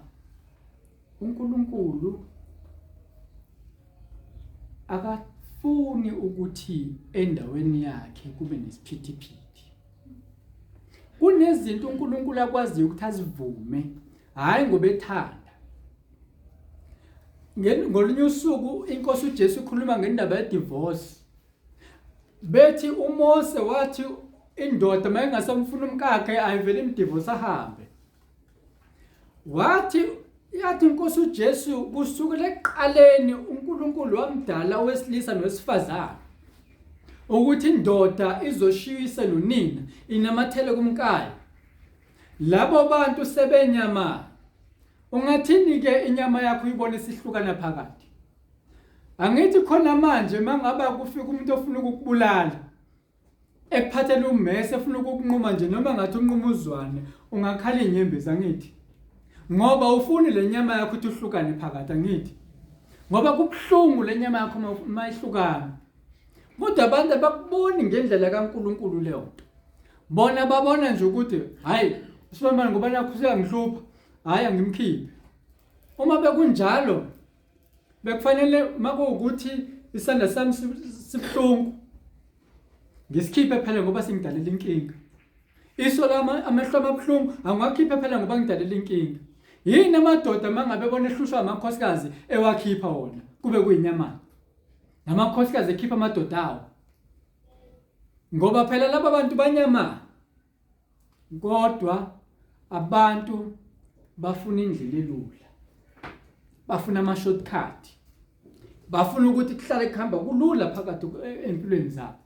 uNkulunkulu akafuni ukuthi endaweni yakhe kube nesiphithiphithi Kunezinto uNkulunkulu akwaziyo ukuthi azivume, hhayi ngoba ethanda. Ngolunye usuku inkosi uJesu ikhuluma ngendaba yedivorce. Bethi uMose wathi indoda mayengasamfuna umkakhe ayivele imdivorce ahambe. Wathi yathi inkosi uJesu kusukela ekuqaleni uNkulunkulu wamdala owesilisa nowesifazane ukuthi indoda izoshiyisa nonina inamathele kumkayo. Labo bantu sebenyama ungathini ke inyama yakho uyibone isihlukana phakathi? Angithi khona manje mangaba kufika umuntu ofuna ukukubulala ekuphathela ummese efuna ukukunquma nje noma ngathi unquma uzwane ungakhala inyembezi angithi ngoba ufuni le nyama yakho ukuthi uhlukane phakathi angithi ngoba kubuhlungu le nyama yakho uma ihlukana kodwa abantu abakuboni ngendlela kaNkuluNkulu leyo nto bona babona nje ukuthi hayi usibambane ngoba nakho useyangihlupha hayi angimkhiphe uma bekunjalo bekufanele makuwukuthi isandla sami sibuhlungu ngisikhiphe phela ngoba singidalela inkinga iso lami amehlo amabuhlungu angiwakhiphe phela ngoba ngidalela inkinga yini amadoda mangabe ebona ehlushwa amakhosikazi ewakhipha wona kube kuyinyamana namakhosikazi ekhipha amadoda awo ngoba phela laba bantu banyamana Kodwa abantu bafuna indlela elula. Bafuna ama shortcut. Bafuna ukuthi kuhlale kuhamba kulula phakathi e, empilweni zabo.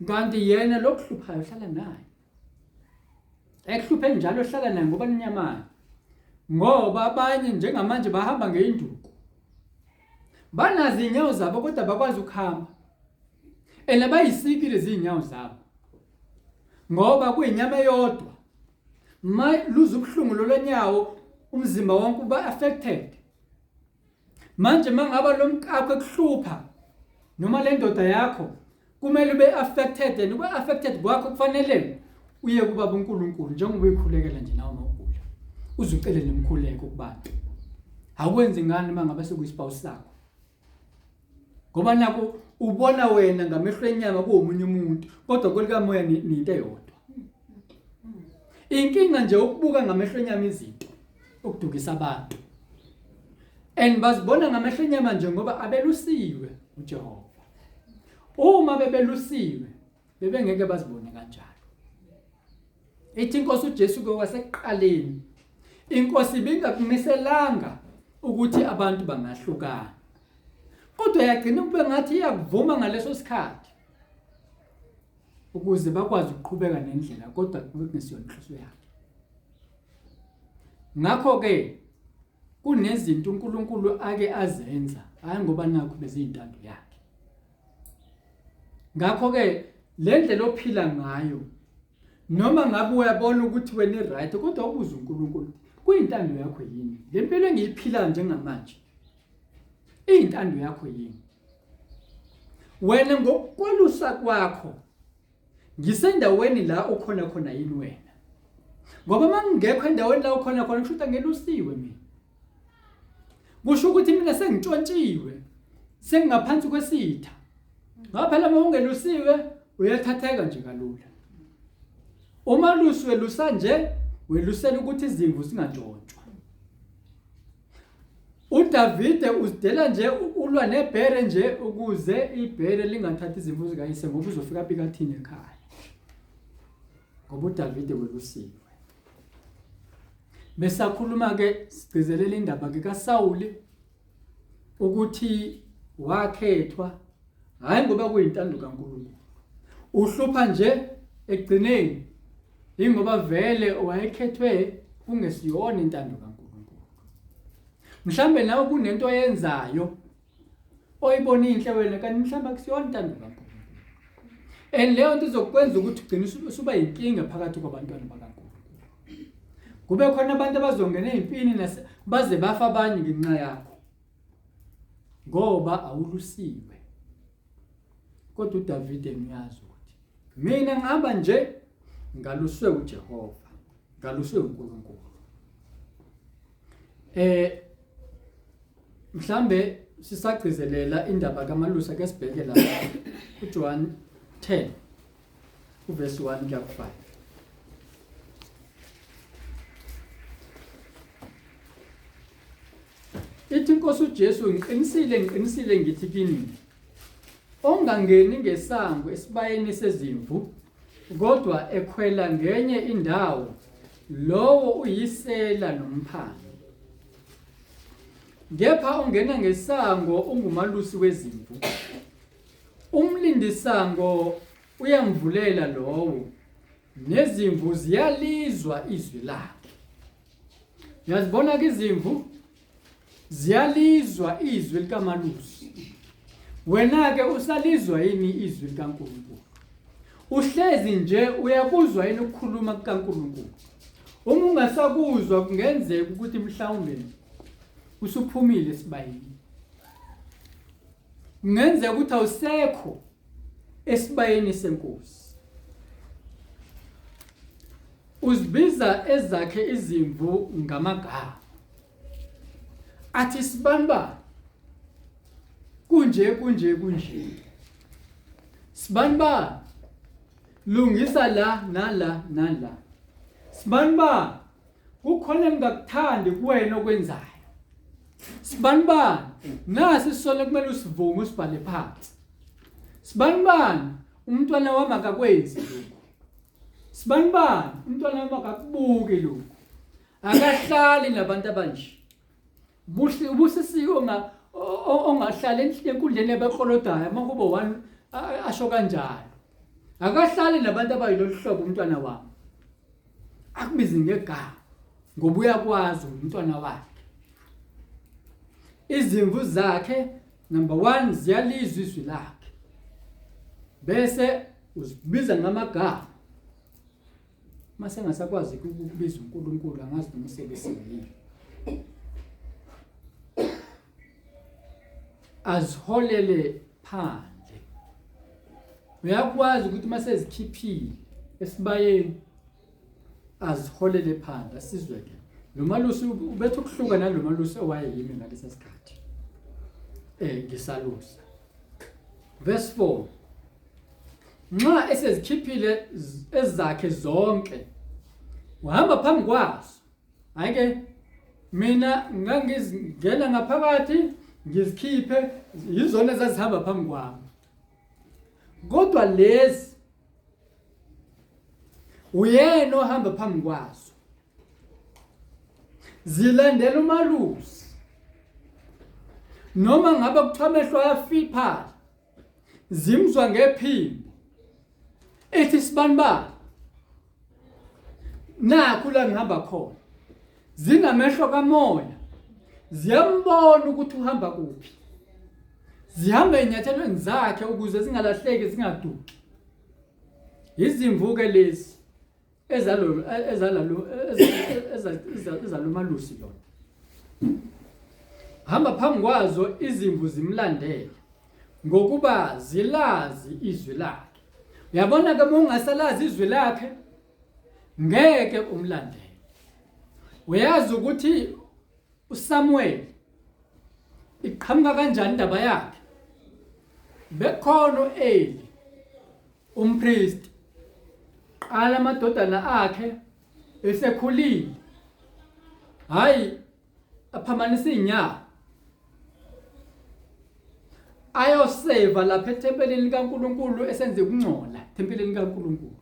Kanti yena lokuhluphayo uhlala naye. Ekuhluphe njalo uhlala naye ngoba ninyamana. Ngoba abanye njengamanje bahamba ngeinduku. Banazo inyawo zabo kodwa bakwazi ukuhamba. And abayisikile izinyawo zabo. Ngoba kuyinyama eyodwa. Ma luza ubuhlungu lolonyawo umzimba wonke uba affected. Manje mangaba lo mkakho ekuhlupha noma le ndoda yakho kumele ube affected and ube affected kwakho kufanele uye kubaba uNkulunkulu njengoba uyikhulekela nje nawe mawugula uze ucele nemkhuleko kubantu awukwenzi ngani mangabe sekuyispouse sakho ngoba naku ubona wena ngamehlo enyama kuwomunye umuntu kodwa kwelikamoya ninto eyodwa inkinga nje ukubuka ngamehlo enyama izinto ukudukisa abantu and bazibona ngamehlo enyama nje ngoba abelusiwe uJehova uma bebelusiwe bebengeke bazibone kanjalo ithi inkosi uJesu ke wasekuqaleni inkosi ibingakumiselanga ukuthi abantu bangahlukana kodwa yagcina kube ngathi iyakuvuma ngaleso sikhathi ukuze bakwazi ukuqhubeka nendlela kodwa kube kungesiyona inhloso yakhe ngakho ke kunezinto uNkulunkulu ake azenza hayi ngoba nakho beziyintando yakhe Ngakho-ke le ndlela ophila ngayo noma ngabe uyabona ukuthi wena i-right kodwa ubuze uNkulunkulu kuyintando yakho yini le mpilo engiyiphilayo njengamanje iyintando yakho yini wena ngokwelusa kwakho ngisendaweni la ukhona khona yini wena ngoba uma ngingekho endaweni la ukhona khona kusho ukuthi angelusiwe mina kusho ukuthi mina sengitshontshiwe sengingaphansi kwesitha ngoba phela uma ungelusiwe uyathatheka nje kalula umalusi welusa nje welusela ukuthi izimvu zingantshontshwa uDavide uzidela nje ulwa nebhere nje ukuze ibhere lingathathi izimvu zikayise ngoba uzofika abika athini ekhaya ngoba uDavide welusiwe Besakhuluma ke sigcizelela indaba ke kaSawuli ukuthi wakhethwa hayi ngoba kuyintando kaNkulunkulu. Uhlupha nje ekugcineni ingoba vele wayekhethwe kungesiyona intando kaNkulunkulu. Mhlambe nawe kunento oyenzayo oyibona inhle wena kanti mhlawumbe akusiyona intando kaNkulunkulu and leyo nto izokwenza ukuthi ugcine usuba yinkinga phakathi kwabantwana bakaNkulunkulu kube khona abantu abazongena ezimpini baze bafa abanye ngenxa yakho ngoba awulusiwe kodwa uDavide ngiyazi ukuthi mina ngihamba nje ngaluswe uJehova ngaluswe uNkulunkulu eh Mhlambe sisagcizelela indaba kaMalusi ake sibheke la kuJohn 10 uverse 1 kuya ku-5. Ithi inkosi uJesu ngiqinisile ngiqinisile ngithi kini ongangeni ngesango esibayeni sezimvu kodwa ekhwela ngenye indawo Lowo uyisela nomphangi. Kepha ongena ngesango ungumalusi wezimvu. Umlindisango uyamvulela lowo, nezimvu ziyalizwa izwi lakhe. Uyazibona ke izimvu ziyalizwa izwi likamalusi. Wena ke usalizwa yini izwi likaNkulunkulu? Uhlezi nje uyakuzwa yini ukukhuluma kukaNkulunkulu? Uma ungasakuzwa kungenzeka ukuthi mhlawumbe usuphumile esibayeni. Kungenzeka ukuthi awusekho esibayeni senkosi. Uzibiza ezakhe izimvu ngamagama. Athi sibanibani kunje kunje kunje. Sibanibani lungisa la nala nala. Sibanibani kukhona engingakuthandi kuwena okwenzayo. Sibanibani nasi isono kumele usivume usibhale phansi. Sibanibani umntwana wami akakwenzi lokhu. Sibanibani umntwana wami akakubuki lokhu. Akahlali nabantu abanje. Buhle ubusisiwe onga ongahlali enkundleni yabaklolodayo amahubo 1 asho kanjalo. Akahlali nabantu abayilolu hlobo umntwana wami. Akubize ngegama ngoba uyakwazi umntwana wakhe. Izimvu zakhe number 1 ziyalizwa izwi lakhe. Bese uzibiza ngamagama. Uma sengasakwazi ukubiza uNkulunkulu angazi noma usebesindile. Aziholele phandle. Uyakwazi ukuthi uma sezikhiphile esibayeni aziholele phandle asizwe ke. Lo malusi ubethe ukuhluka nalo malusi owayeyimi ngalesa sikhathi. Eh ngisalusa. Verse 4 Nxa esezikhiphile ezakhe zonke uhamba phambi kwazo. Hayi ke mina ngangizingena ngaphakathi ngizikhiphe yizona ezazihamba phambi kwami. Kodwa lezi uyena ohamba phambi kwazo. Zilandela umalusi. Noma ngabe kuthiwa amehlo ayafiphala zimzwa ngephimbo ethi sibanibani nakhu la ngihamba khona zinamehlo kamoya ziyambona ukuthi uhamba kuphi zihamba ezinyathelweni zakhe ukuze zingalahleki zingaduki izimvu ke lezi ezalo ezalalo ezalomalusi lona hamba phambi kwazo izimvu zimlandele ngokuba zilazi izwi lakhe uyabona ke uma ungasalazi izwi lakhe ngeke umlandele uyazi ukuthi uSamuel iqhamuka kanjani indaba yakhe bekhona uEli Umpristi qala amadodana akhe esekhulile hayi aphamanisa inyawo ayoseva lapha ethempelini likaNkuluNkulu esenze ukungcola ethempelini likaNkuluNkulu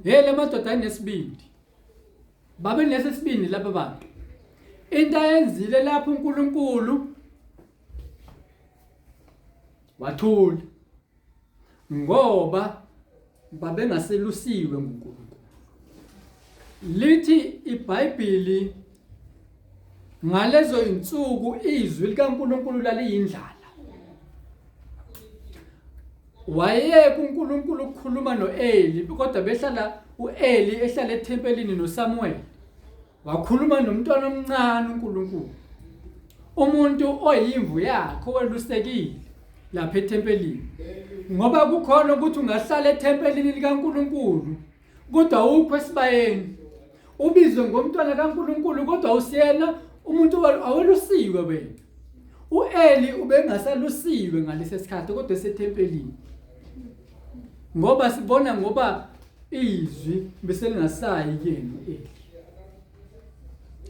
hey lamadoda anesibindi babe nesibindi laba bantu into ayenzile lapho uNkulunkulu wathula ngoba babengaselusiwe nguNkulunkulu. Lithi iBhayibheli ngalezo insuku izwi likaNkulunkulu laliyindlala. Wayeka uNkulunkulu ukukhuluma noEli kodwa behlala uEli ehlala ethempelini noSamuel. Wakhuluma nomntwana omncane uNkulunkulu. Umuntu oyimvu yakhe owelusekile lapha ethempelini. Ngoba kukhona ukuthi ungahlala ethempelini likaNkulunkulu kodwa awukho esibayeni. Ubizwe ngomntwana kaNkulunkulu kodwa awusiyena umuntu awelusiwe wena. UEli ubengasalusiwe ngalesi sikhathi kodwa esethempelini. Ngoba sibona ngoba izwi bese lingasayi kuyena uEli.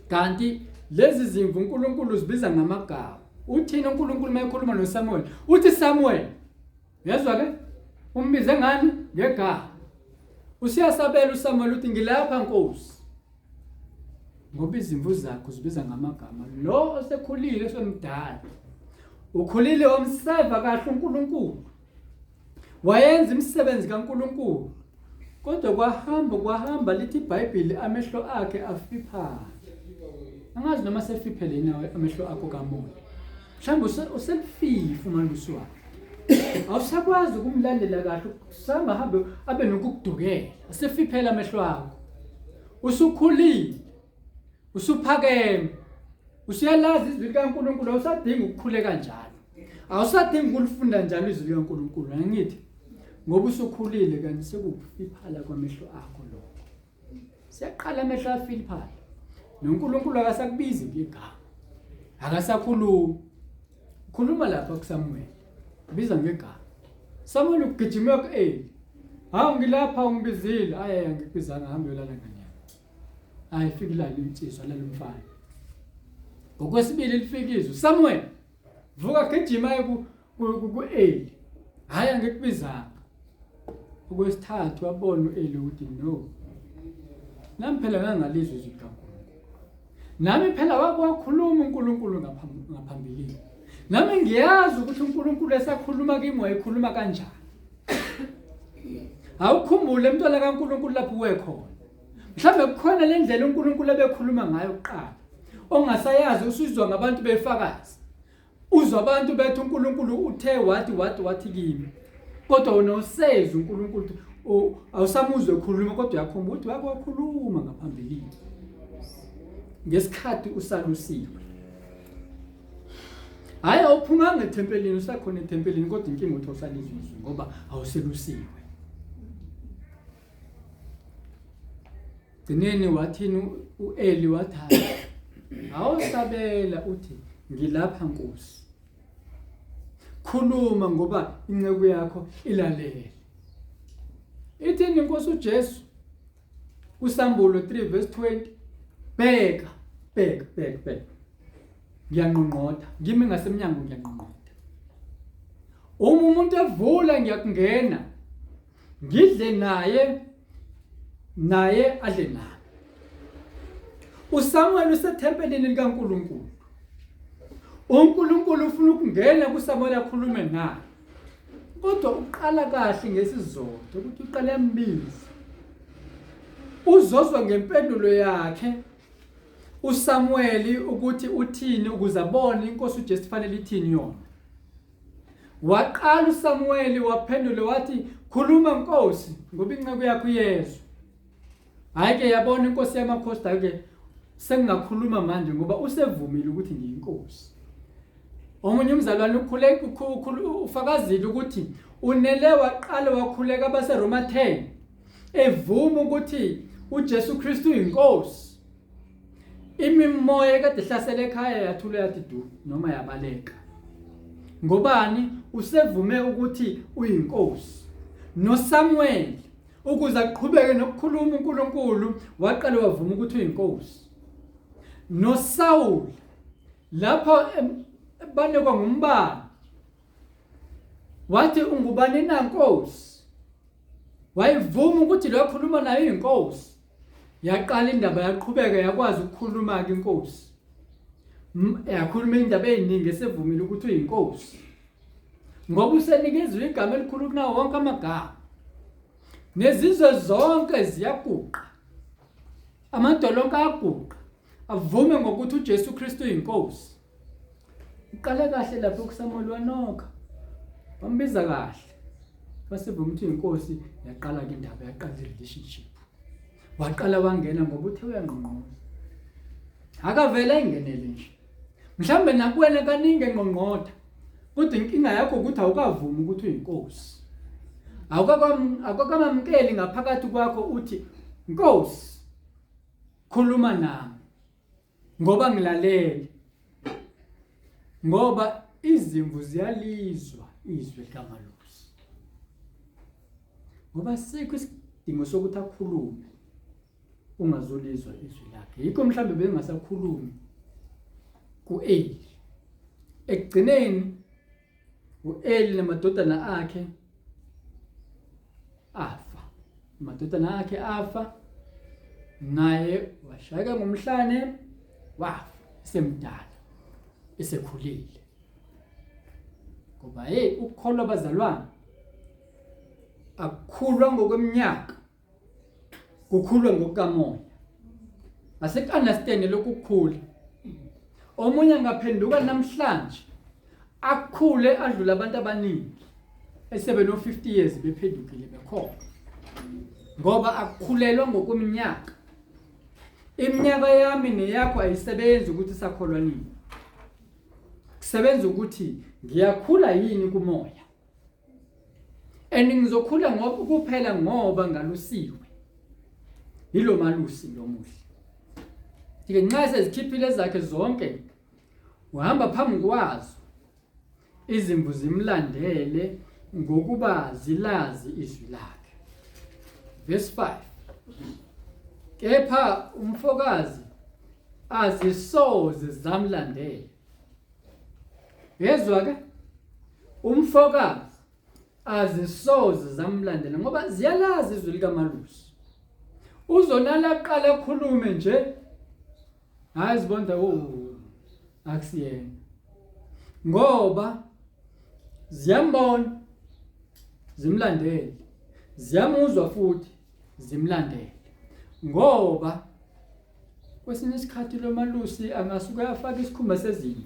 Kanti lezi zimvu uNkulunkulu uzibiza ngamagama. Uthini uNkulunkulu uma ekhuluma noSamuel? Uthi Samuel. Uyezwa ke? Umbize ngani? Ngegama. Usiyasabela uSamuel uthi ngilapha Nkosi. Ngoba izimvu zakho zibiza ngamagama. Lo osekhulile osemdala ukhulile wamseva kahle uNkulunkulu. Wayenza imisebenzi kaNkulunkulu. Kodwa kwahamba kwahamba lithi iBhayibheli amehlo akhe afiphala. Angazi noma sefiphele yini amehlo akho kamoya. Mhlawumbe uselififa umalusi wakhe. Awusakwazi ukumlandela kahle usamba hambe abe nokukudukela. Asefiphele amehlo akho. Usukhulile. Usuphakeme. Usuyalazi izwi likaNkulunkulu awusadingi ukukhuleka njalo. Awusadingi ukulifunda njalo izwi likaNkulunkulu angithi ngoba usukhulile kanti sekukufiphala kwamehlo akho lokho. Siyaqala amehlo afiliphala. NoNkulunkulu akasakubizi ngegama. Akasakhulumi. Khuluma lapha kuSamuel. Biza ngegama. Samuel ugijime ku-Eli. Hawu ngilapha ungibizile. Ayi angikubizanga hambe uyolala nganyama. Hayi fika ilale insizwa lalo mfana. Ngokwesibili lifika izwi Samuel vuka gijima ku ku-Eli. Hayi angikubizanga. Okwesithathu wabona u-Eli ukuthi no. Nami phela ngangalizwa izwi likaNkulunkulu. Nami phela wake wakhuluma uNkulunkulu ngaphambilini. Nami ngiyazi ukuthi uNkulunkulu esakhuluma kimi wayekhuluma kanjani. Awukhumbule mntwana kaNkulunkulu lapho uwe khona. Mhlawumbe kukhona le ndlela uNkulunkulu ebekhuluma ngayo kuqala. Ongasayazi usizwa ngabantu befakazi. Uzwa abantu bethi uNkulunkulu uthe wathi wathi wathi kimi. Kodwa wena usezwe uNkulunkulu awusamuzwe ekhuluma kodwa uyakhomba ukuthi wake wakhuluma ngaphambilini. Ngesikhathi usalusiwe. Hayi awuphumanga ethempelini usakhona ethempelini kodwa inkinga uthi awusalizwa izwi ngoba awuselusiwe. Gcineni wathini uEli wathi hayi awusabela uthi ngilapha Nkosi. Khuluma ngoba inceku yakho ilalele. Ithini inkosi uJesu kuSambulo 3 verse 20 bheka bheka bheka bheka ngiyanqonqotha ngimi ngasemnyango ngiyanqonqotha uma umuntu evula ngiyakungena ngidle naye naye adle nami uSamuel usethempelini likaNkulunkulu uNkulunkulu ufuna ukungena kuSamuel akhulume naye kodwa uqala kahle ngesizotho ukuthi uqale ambize uzozwa ngempendulo yakhe uSamueli ukuthi uthini ukuze abone inkosi uJesu fanele ithini yona Waqala uSamuweli waphendula wathi, Khuluma Nkosi, ngoba inceku yakho iyezwa. Hhayi ke yabona inkosi yamakhosi hayi ke sengingakhuluma manje ngoba usevumile ukuthi ngiyinkosi. Omunye umzalwane ukhuleka ufakazile ukuthi unele waqala wakhuleka abaseRoma 10 evuma ukuthi uJesu Kristu uyinkosi. Imimoya ekade ihlasela ekhaya yathula yathi du noma yabaleka. Ngobani usevume ukuthi uyinkosi. NoSamuel ukuze aqhubeke nokukhuluma uNkulunkulu waqale wavuma ukuthi uyinkosi. NoSaul lapho banekwa ngumbani wathi ungubani na nkosi wayivuma ukuthi lo akhuluma nayo inkosi Yaqala indaba yaqhubeka yakwazi ukukhuluma-ke inkosi. Yakhuluma indaba eziningi esevumile ukuthi uyinkosi. Ngoba usenikezwe igama elikhulu kunawo wonke amagama. Nezizwe zonke ziyaguqa. Amadolo onke ayaguqa. Avume ngokuthi uJesu Kristu uyinkosi. Uqale kahle lapho kuSamuel wanokha. Wambiza kahle. Wasevuma ukuthi inkosi yaqala ke indaba yaqala i-relationship. Waqala wangena ngoba uthe uyangqongqoza. Akavele engenele nje. Mhlawumbe nakuwena kaningi engqongqotha. Kodwa inkinga yakho ukuthi awukavumi ukuthi uyinkosi. Awukakamamukeli ngaphakathi kwakho uthi Nkosi khuluma nami. Ngoba ngilalele. Ngoba izimvu ziyalizwa izwi likamalusi. Ngoba sikho isidingo sokuthi akhulume ungazolizwa izwi lakhe. Yikho mhlambe bengasakhulumi kuEli. Ekugcineni uEli namadodana akhe afa. Amadodana akhe afa. Naye washayeka ngomhlane wafa esemdala esekhulile. Ngoba hey ukukholwa bazalwane akukhulwa ngokweminyaka kukhulwa ngokukamoya. Asiku-understand lokhu kukhula. Omunye angaphenduka namhlanje akhule adlule abantu abaningi esebe no 50 years bephendukile bekhona. Ngoba akukhulelwa ngokweminyaka. Iminyaka yami neyakho ayisebenzi ukuthi sakholwa nini. Kusebenza ukuthi ngiyakhula yini kumoya. And ngizokhula ngoba kuphela ngoba ngalusiwe. Yilo malusi lomuhle. Ke nxa sezikhiphile zakhe zonke uhamba phambi kwazo izimvu zimlandele ngokuba zilazi izwi lakhe. Verse 5. Kepha umfokazi azisoze zamlandela. Yezwa ke umfokazi azisoze zamlandela ngoba ziyalazi izwi likamalusi. Uzonala aqala akhulume nje hayi zibonda oh akusiyena. Ngoba ziyambona zimlandele ziyamuzwa futhi zimlandele ngoba Kwesinye isikhathi lo malusi angasuke afake isikhumba sezimvu.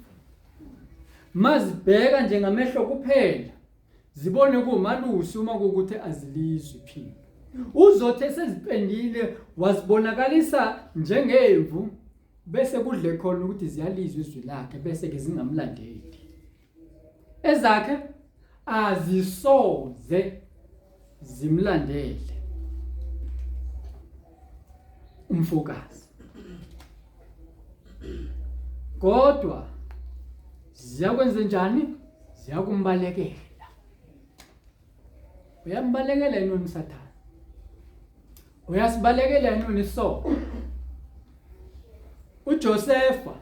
Mazibheka nje ngamehlo kuphela zibone kuwumalusi uma kuwukuthi azilizwi iphimbo. Uzothi esezipendile wazibonakalisa njengemvu bese kudle khona ukuthi ziyalizwa izwi lakhe bese ke zingamlandeli. Ezakhe azisoze zimlandele umfokazi kodwa ziyakwenze njani ziyakumbalekela uyambalekela yini usathane uyasibalekela yini isono uJosefa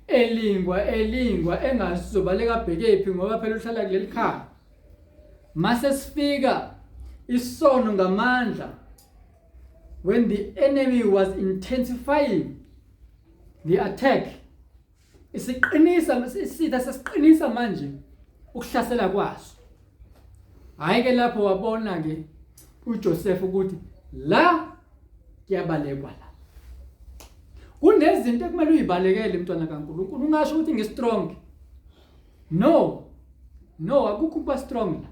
elingwa elingwa engazi uzobaleka abhekephi ngoba phela uhlala kuleli khaya mase sifika isono ngamandla when the enemy was intensifying the attack isiqinisa isitha sesiqinisa manje ukuhlasela kwaso hayi ke lapho wabona ke uJoseph ukuthi la kuyabalekwa la kunezinto ekumele uyibalekele mntwana kaNkulunkulu ungasho ukuthi ngistrong no no akukho ukuba strong la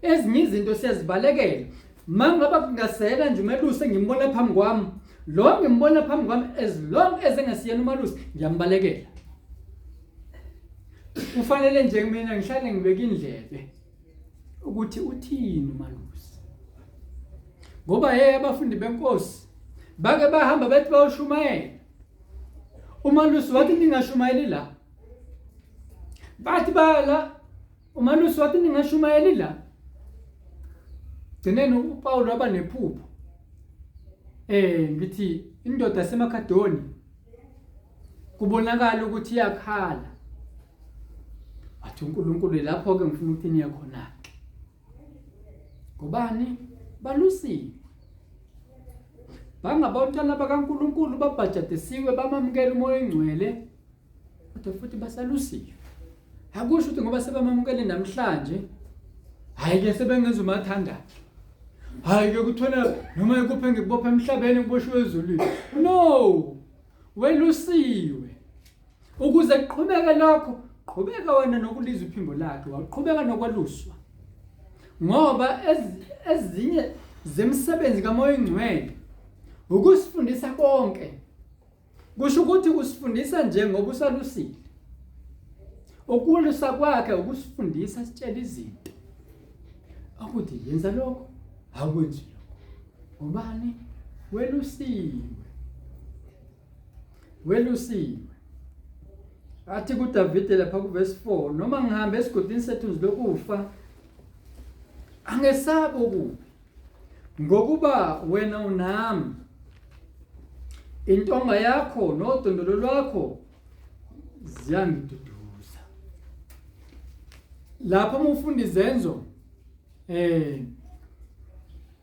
ezinye izinto siyazibalekela mangaba kungasela nje umelusi engimbona phambi kwami lo ngimbona phambi kwami as long as engasiyena umalusi ngiyambalekela kufanele nje mina ngihlale ngibeka indlebe ukuthi uthini umalusi ngoba hey abafundi benkosi bake bahamba bethi bayoshumayela umalusi wathi ningashumayeli la bathi bala umalusi wathi ningashumayeli la gcineni uPawulu waba nephupho eh ngithi indoda yaseMakedoni kubonakala ukuthi iyakhala wathi uNkulunkulu lapho ke ngifuna ukuthi niye khona ke ngobani balusiwe bangabantwana bakaNkulunkulu babhajadisiwe bamamukela umoya oyingcwele kodwa futhi basalusiwe akusho ukuthi ngoba sebamamukele namhlanje hayi ke sebengenza umathanda hayi ke kuthiwa noma ikuphi ngikubopha emhlabeni kuboshiwe ezulwini no welusiwe Ukuze kuqhubeke lokho, qhubeka wena nokulizwa iphimbo lakhe, waqhubeka nokweluswa. Ngoba ezinye zemisebenzi kaMoya oNgcwele ukusifundisa konke. Kusho ukuthi usifundisa nje ngoba usalusile. Ukulusa kwakhe ukusifundisa sitshela izinto. Akuthi yenza lokho, akwenzi lokho. Ngobani? Welusiwe. Welusiwe. Athi kuDavide lapha kuverse 4, noma ngihambe esigodini sethunzi lokufa, angesabi okubi, ngokuba wena unami. Intonga yakho nodondolo lwakho ziyangiduduza. Lapho uma ufunda izenzo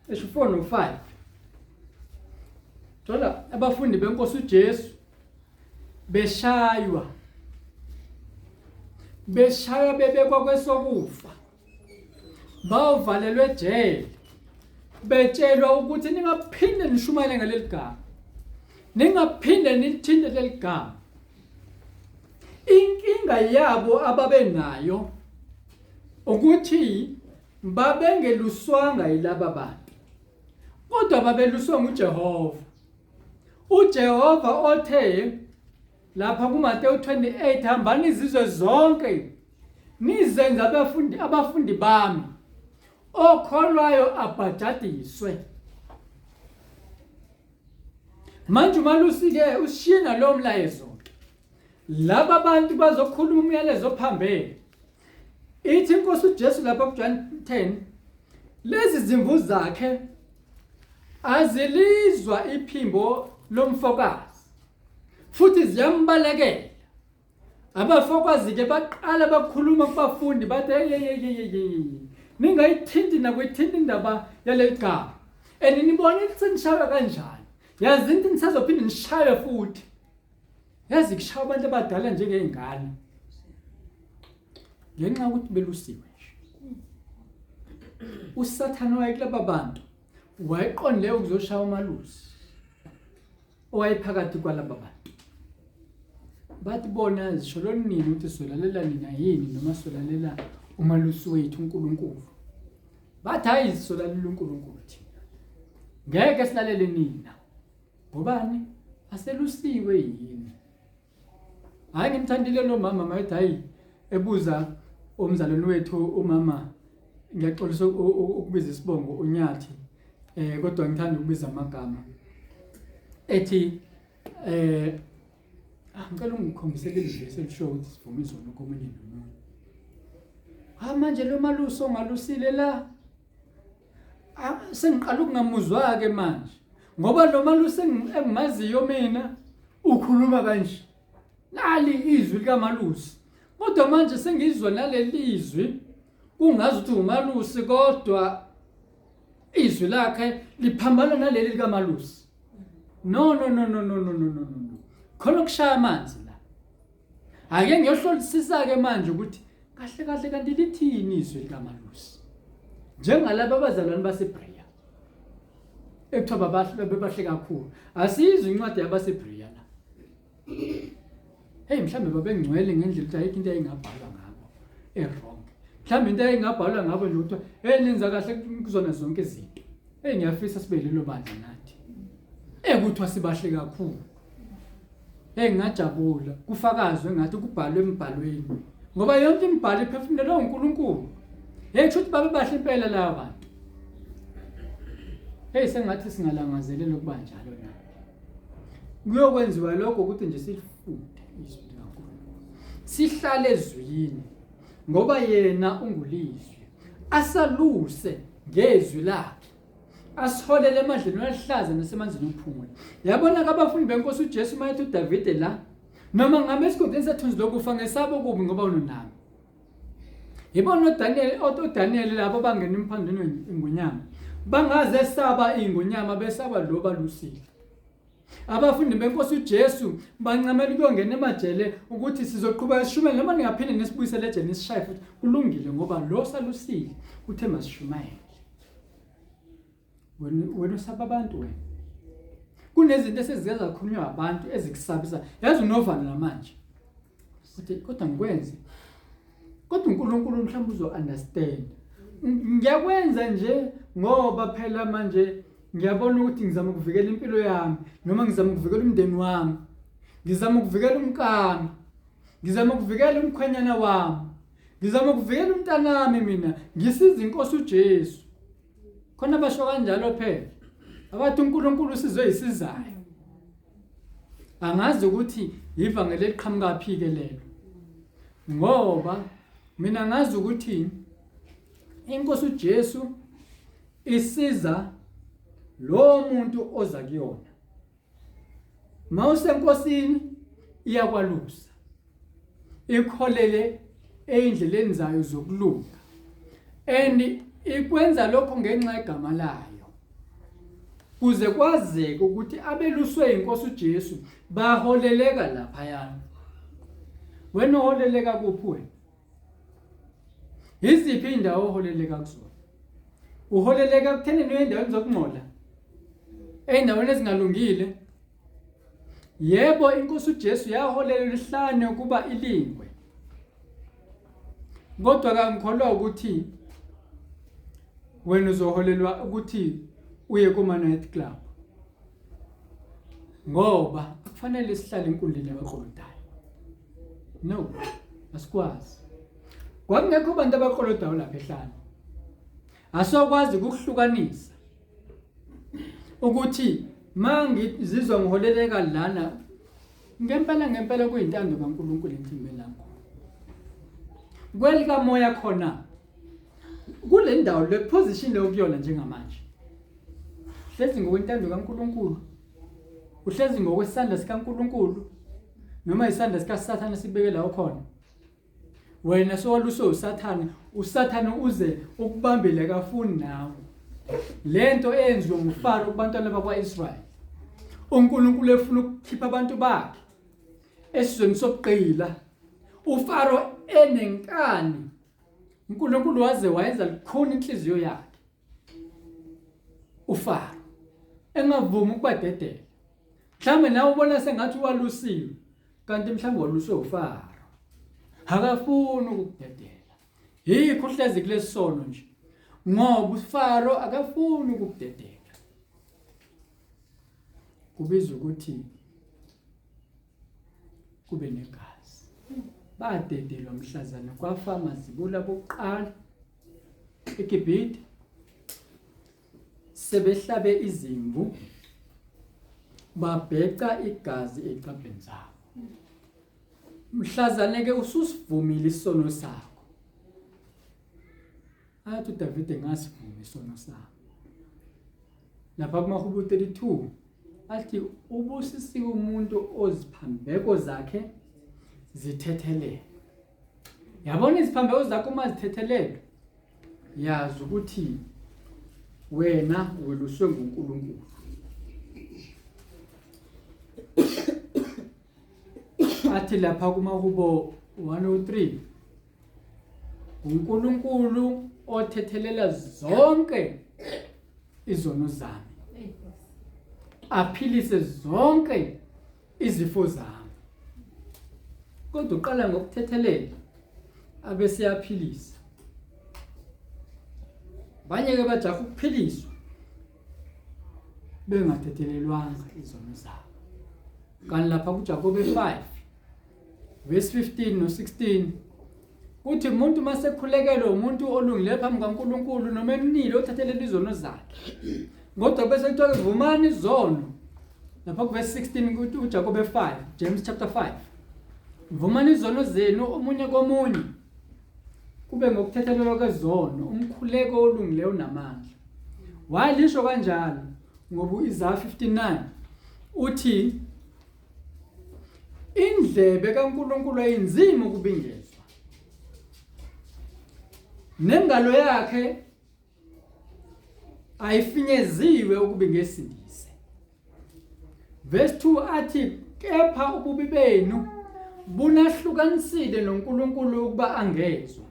esho 4 no 5. Thola abafundi benkosi uJesu beshaywa beshaywa bebekwa kwesokufa bawuvalelwe ejele betshelwa ukuthi ningaphinde nishumayele ngaleli gama ningaphinde nilithinte leli gama inkinga yabo ababenayo ukuthi babengeluswanga yilaba bantu kodwa babeluswe nguJehova uJehova othe lapha kuMateyu 28 hambani izizwe zonke nizenze abafundi abafundi bami okholwayo abhajadiswe manje umalusi-ke usishiye nalowo mlayezo-ke laba bantu bazokhuluma umyalezo ophambene ithi inkosi uJesu lapha kuJohn 10 lezi zimvu zakhe azilizwa iphimbo lomfokazi futhi ziyambalekela abafokazi-ke baqala bakhuluma kubafundi bathi eyeyeyeyeye ningayithinti nakuyithinta indaba yaleli gama and nibone ukuthi senishaywa kanjani yazi into nisazophinde nishaywe futhi yazi kushaya abantu abadala njengey'ngane ngenxa yokuthi belusiwe nje usathane wayekulaba bantu wayeqonde ukuzoshaya umalusi owayephakathi kwalaba bantu bathi bona zisho nini ukuthi solalela nina yini noma solalela umalusi wethu uNkulunkulu bathi hayi solalela uNkulunkulu thina ngeke silalele nina ngobani aselusiwe yini hayi ngimthandile lo mama mayethi hayi ebuza umzalwane wethu umama ngiyaxolisa ukubiza isibongo unyathi eh kodwa ngithanda ukubiza amagama ethi eh ah ngicela ungikhombise leli vesi elisho ukuthi sivume izono komunye nomunye ha manje lo malusi ongalusile la ah, sengiqala ukungamuzwa ke manje ngoba lo malusi engimaziyo mina ukhuluma kanje nali izwi likamalusi kodwa manje sengizwa naleli izwi kungazi ukuthi umalusi kodwa izwi lakhe liphambana naleli likamalusi no no no no no no no no no khona okushaya amanzi la ake ngiyohlolisisa ke manje ukuthi kahle kahle kanti lithini izwi likamalusi njengalaba abazalwane baseBrea ekuthiwa babahle bebahle kakhulu asiyizwe incwadi yabaseBrea la hey mhlambe babengcwele ngendlela ukuthi ayikho into eyayingabhalwa ngabo e-wrong mhlambe into eyayingabhalwa ngabo nje ukuthi hey nenza kahle kuzona zonke izinto hey ngiyafisa sibe lelo bandla nathi ekuthiwa sibahle kakhulu hey ngingajabula kufakazwe ngathi kubhalwe emibhalweni ngoba yonke imibhalo iphefumulelwe uNkulunkulu hey kusho ukuthi babe bahle impela laba bantu hey sengathi singalangazelela ukuba njalo na Kuyokwenziwa lokho ukuthi nje silifunde izwi likaNkulunkulu. Sihlale ezwini ngoba yena ungulizwi. Asaluse ngezwi lakhe. Asiholele emadlelweni aluhlaza nasemanzini okuphumula. Yabona ke abafundi benkosi uJesu mayethi uDavide la noma ngabe esigodini sethunzi lokufa ngesaba okubi ngoba unonami. Yibona oDaniel oDaniel labo bangena emphandweni wengonyama. Bangaze saba ingonyama besaba lo balusile. Abafundi benkosi uJesu bancamela ukuyongena emajele ukuthi sizoqhubeka sishumayele noma ningaphinde nisibuyisele ejele nisishaye futhi kulungile ngoba lo salusile uthe masishumayele. Wena wena usaba abantu wena. Kunezinto esezike zakhulunywa abantu ezikusabisa. Yazi unovalo namanje. Uthi kodwa ngikwenze. Kodwa uNkulunkulu mhlawumbe uzo understand. Ngiyakwenza nje ngoba phela manje ngiyabona ukuthi ngizama ukuvikela impilo yami noma ngizama ukuvikela umndeni wami. Ngizama ukuvikela umkami. Ngizama ukuvikela umkhwenyana wami. Ngizama ukuvikela umntanami mina ngisiza inkosi uJesu. Khona basho kanjalo phela. Abathi uNkulunkulu usizwe isizayo. Angazi ukuthi ivangeli eliqhamuka phi ke lelo. Ngoba mina ngazi ukuthi inkosi uJesu isiza lo muntu oza kuyona. Mawusenkosini iyakwalusa. Ikholele eyindleleni zayo zokulunga. And ikwenza lokho ngenxa yegama layo. Kuze kwazeke ukuthi abeluswe inkosi uJesu baholeleka laphayana. Wena uholeleka kuphi wena? Yiziphi indawo oholeleka kuzona? Uholeleka kuthenini uye endaweni zokungcola? Ey'ndaweni ezingalungile? Yebo, inkosi uJesu yaholela elihlane ukuba ilingwe. Kodwa kangikholwa ukuthi wena uzoholelwa ukuthi uye kuma night club. Ngoba akufanele sihlale enkundleni yabaqolodayo. No, asikwazi. Kwakungekho abantu abaqolodayo lapha ehlane. Asokwazi ukuhlukanisa ukuthi mangizizwa ngiholeleka lana ngempela ngempela kuyintando kaNkulunkulu enthimbeni lakho. Kwelikamoya khona kule ndawo le position le okuyona njengamanje. Hlezi ngokwentando kaNkulunkulu. Uhlezi ngokwesandla sikaNkulunkulu noma isandla sikaSathane sibeke la ukhona. Wena sowaluswe uSathane, uSathane uze ukubambele akafuni nawe. Lento eyenziwe nguFaro kubantwana bakwaIsrayeli. uNkulunkulu efuna ukukhipha abantu bakhe esizweni sobuqila. uFaro enenkani. uNkulunkulu waze wayenza lukhuni inhliziyo yakhe. uFaro engavumi ukubadedela. Mhlawumbe nawe ubona sengathi walusiwe kanti mhlawumbe waluswe uFaro. Akafuni ukukudedela. Yikho uhlezi kulesono nje. Ngoba uFaro akafuni ukukudedela. Kubiza ukuthi kube negazi. Badedelwa mhlazane kwafa amazibula bokuqala eGibhithe sebehlabe izimvu babheca igazi ecabheni zabo. Mhlazane ke ususivumile isono sakho. Athi uDavide ngasivuma isono sami. Lapha kumahubo 32 athi ubusisiwe umuntu oziphambeko zakhe zithethelelwe. Yabona iziphambeko zakho uma zithethelelwe yazi ukuthi wena weluswe nguNkulunkulu. Athi lapha kumahubo 103 uNkulunkulu othethelela zonke izono zami aphilise zonke izifo zami kodwa uqala ngokuthethelela abese yaphilisa banye ke bajaha ukuphiliswa bengathethelelwanga izono zabo kanti lapha kuJakobe 5 verse 15 no 16 kuthi umuntu masekhulekelwe umuntu olungileyo phambi kaNkuluNkulu noma emnile othathelela izono zakhe kodwa bese kuthiwa vumani izono lapha kuverse 16 kuthi uJakobe 5 James chapter 5 vumani izono zenu omunye komunye kube ngokuthethelelwa kwezono umkhuleko olungileyo unamandla why lisho kanjalo ngoba uIsaiah 59 uthi Indlebe kaNkulunkulu ayinzima ukubingezwa. Nengalo yakhe ayifinyeziwe ukuba ingesindise. Verse 2 athi kepha ububi benu bunahlukanisile noNkulunkulu ukuba angezwa.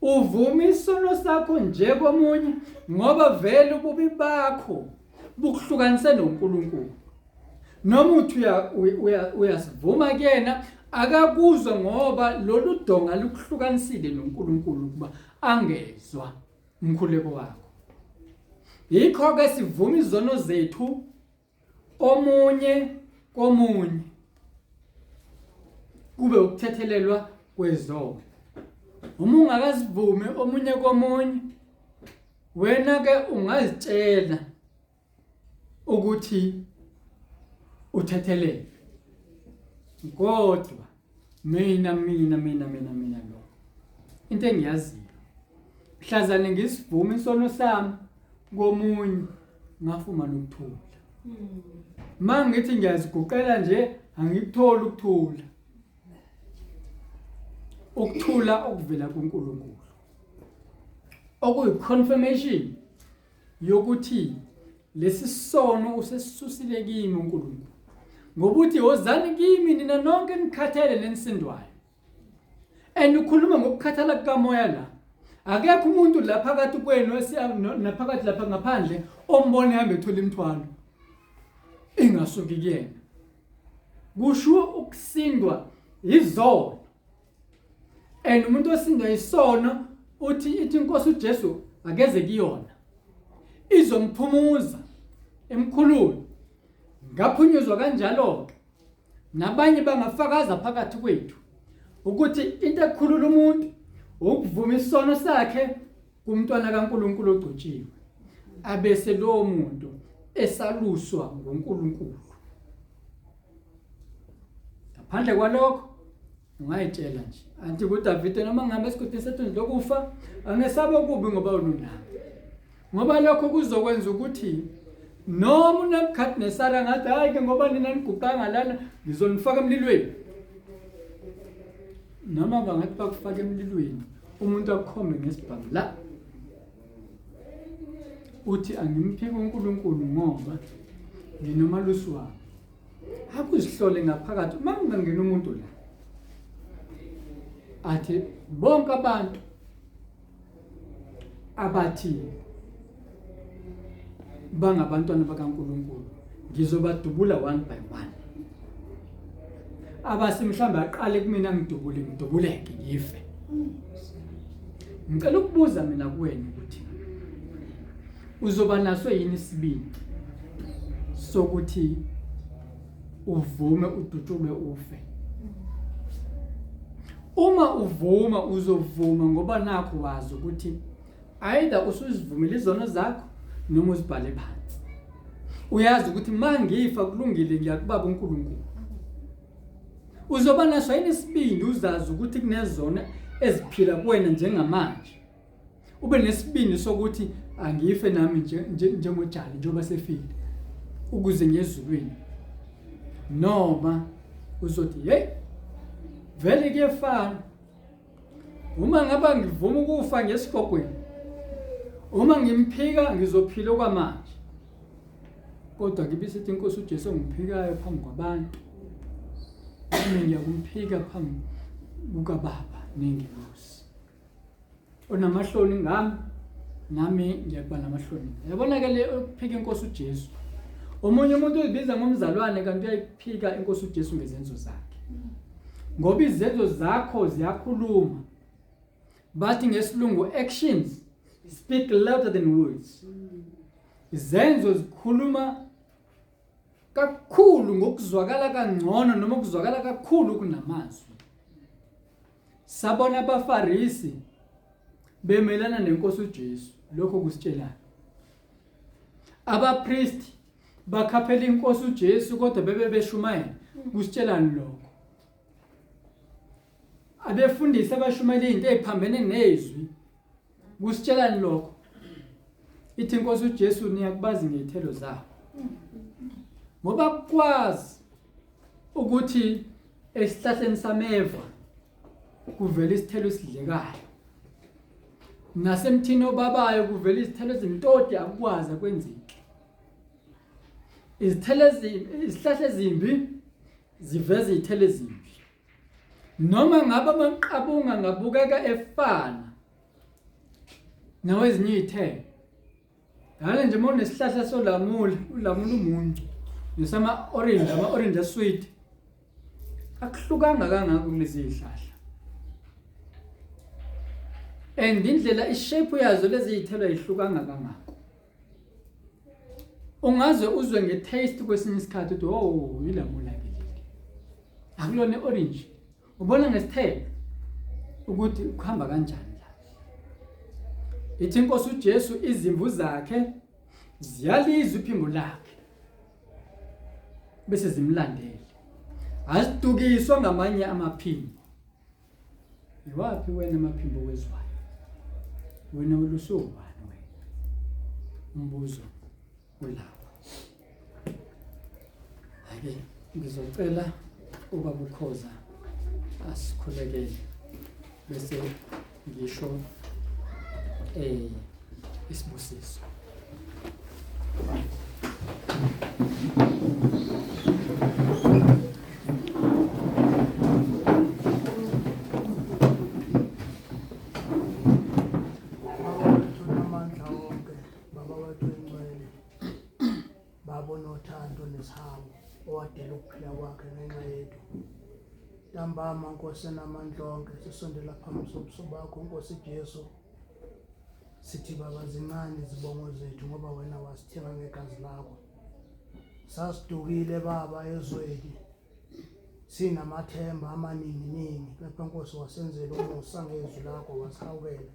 Uvuma isono sakho nje komunye ngoba vele ububi bakho bukuhlukanise noNkulunkulu. Noma uthi uyasivuma kuyena akakuzwa ngoba lolu donga lukuhlukanisile noNkulunkulu ukuba angezwa umkhuleko wakho. Yikho ke sivuma izono zethu omunye komunye kube ukuthethelelwa kwezono. Uma ungakazivumi omunye komunye wena ke ungazitshela ukuthi uthethelelwe kodwa mina mina mina mina mina lo into engiyaziyo mhlazane ngisivuma isono sami komunye ngafumana ukuthula uma ngithi ngiyaziguqela nje angikutholi ukuthula ukuthula okuvela kuNkulunkulu okuyi-confirmation yokuthi Lesi sono usesisusile kimi uNkulunkulu. Ngoba uthi wozani kimi nina nonke nikhathele nenisindwayo. And ukhuluma ngokukhathala kukamoya la. Akekho umuntu la phakathi kwenu naphakathi lapha ngaphandle ombona ehamba ethola imithwalo ingasuki kuyena. Kusho ukusindwa yizono. And umuntu osindwa isono uthi ithi inkosi uJesu akeze kuyona. Izomphumuza emkhulule. Ngaphunyuzwa kanjalo-ke nabanye bangafakaza phakathi kwethu ukuthi into ekhulula umuntu ukuvuma isono sakhe kumntwana kaNkulunkulu ogcotshiwe abese lowo muntu esaluswa nguNkulunkulu. Ngaphandle kwalokho ungayitshela nje anti kuDavide noma ngihambe esigodini sethunzi lokufa angesabi okubi ngoba unami ngoba lokho kuzokwenza ukuthi noma uNebukadnesari angathi hayi ke ngoba nina niguqanga lana ngizonifaka emlilweni noma bangathi bakufaka emlilweni umuntu akukhombe ngesibhamu la uthi angimphiki uNkulunkulu ngoba nginomalusi wami akuzihlole ngaphakathi uma kungangena umuntu la athi bonke abantu abathi bangabantwana bakaNkulunkulu ngizobadubula one by one abase mhlawumbe aqale kumina ngidubule ngidubuleke ngife ngicela ukubuza mina kuwena ukuthi uzoba naso yini isibindi sokuthi uvume udutshulwe ufe uma uvuma uzovuma ngoba nakho wazi ukuthi either usuzivumile izono zakho noma uzibhale phansi uyazi ukuthi mangifa kulungile ngiyakubaba uNkulunkulu uzoba naso yini isibindi uzazi ukuthi kunezono eziphila kuwena njengamanje ube nesibindi sokuthi angife nami njengojali njengoba sefile ukuze ngiyezulwini noma uzothi hey vele kuyefana uma ngaba ngivuma ukufa ngesigogweni uma ngimphika ngizophila okwamanje kodwa ngibisithi inkosi uJesu ongiphikayo phambi kwabantu nami ngiyakumphika phambi kukababa nengelosi onamahloni ngami nami ngiyakuba namahloni yabona ke le ukuphika inkosi uJesu omunye umuntu uzibiza ngomzalwane kanti uyayiphika inkosi uJesu ngezenzo zakhe ngoba izenzo zakho ziyakhuluma bathi ngesilungu actions speak louder than words izenzo zikhuluma kakhulu ngokuzwakala kangcono noma ukuzwakala kakhulu kunamazwi Sabona abaFarisi bemelana nenkosi uJesu. Lokho kusitshelani? Abapristi bakhaphela inkosi uJesu kodwa bebe beshumayela. Kusitshelani lokho? Abefundisi abashumayela izinto eziphambene nezwi. Kusitshelani lokho? Ithi inkosi uJesu niyakubazi ngezithelo zabo. Ngoba kwazi ukuthi esihlahleni sameva kuvela isithelo esidlekayo nasemthini obabayo kuvela izithelo ezimtoti akukwazi akwenzeki izithelo izihlahla ezimbi ziveza izithelo ezimbi noma ngabe amaqabunga ngabukeka efana nawezinye izithelo Ngale nje uma unesihlahla solamula, ulamula umuncu. Nesama orange, ama orange asweet. Akuhlukanga kangako kulezi zihlahla. And indlela ishape yazo lezi zithelo ayihlukanga kangako. Ungaze uzwe nge-taste kwesinye isikhathi uthi oh ilamula ke leli. Akulona i-orange. Ubona ngesithelo ukuthi kuhamba kanjani la. Ithi inkosi uJesu izimvu zakhe ziyalizwa iphimbo lakhe bese zimlandele. Azidukiswa ngamanye amaphimbo. Iwaphi wena amaphimbo wezwayo? Wena ulusubani wena? Umbuzo ulapha. Ake ngizocela ubaba uKhoza asikhulekele bese ngisho eh isibusiso. Baba wethu onamandla wonke, Baba wethu oyingcwele, Baba onothando nesihawu, owadela ukuphila kwakhe ngenxa yethu. Ntambama Nkosi enamandla onke, sisondela phambi sobuso bakho Nkosi Jesu. Sithi Baba zincane izibongo zethu ngoba wena wasithenga ngegazi lakho. Sasidukile Baba ezweni sinamathemba amaninginingi kepha Nkosi wasenzela umusa ngezwi lakho wasihawukela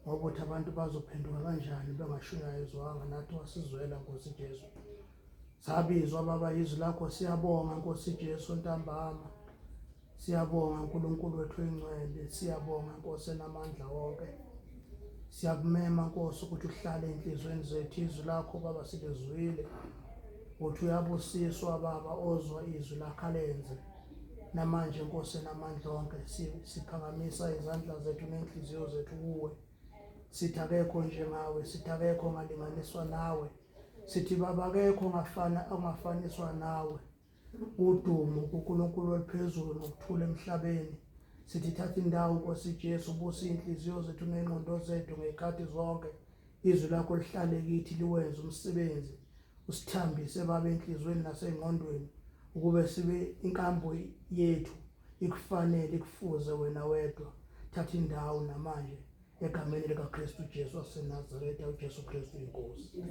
ngoba uthi abantu bazophenduka kanjani bengashunyayezwanga nathi wasizwela Nkosi Jesu. Sabizwa Baba izwi lakho siyabonga Nkosi Jesu ntambama. Siyabonga uNkulunkulu wethu oyingcwele, siyabonga Nkosi enamandla wonke. Siyakumema Nkosi ukuthi uhlale enhlizweni zethu izwi lakho Baba silizwile. Uthi uyabusiswa Baba ozwa izwi lakho alenze. Namanje Nkosi enamandla onke siphakamisa izandla zethu nenhliziyo zethu kuwe. Sithi akekho njengawe, sithi akekho ongalinganiswa nawe. Sithi Baba akekho ongafana ongafaniswa nawe. Udumo kuNkulunkulu oliphezulu nokuthula emhlabeni. Sithi thatha indawo Nkosi Jesu, busa iy'nhliziyo zethu ney'ngqondo zethu ngey'khathi zonke. Izwi lakho lihlale kithi liwenze umsebenzi. Usithambise Baba enhliziyweni nasey'ngqondweni ukube sibe inkambo yethu ikufanele ikufuze wena wedwa. Thatha indawo namanje egameni likaKristu Jesu waseNazaretha, uJesu Kristu inkosi.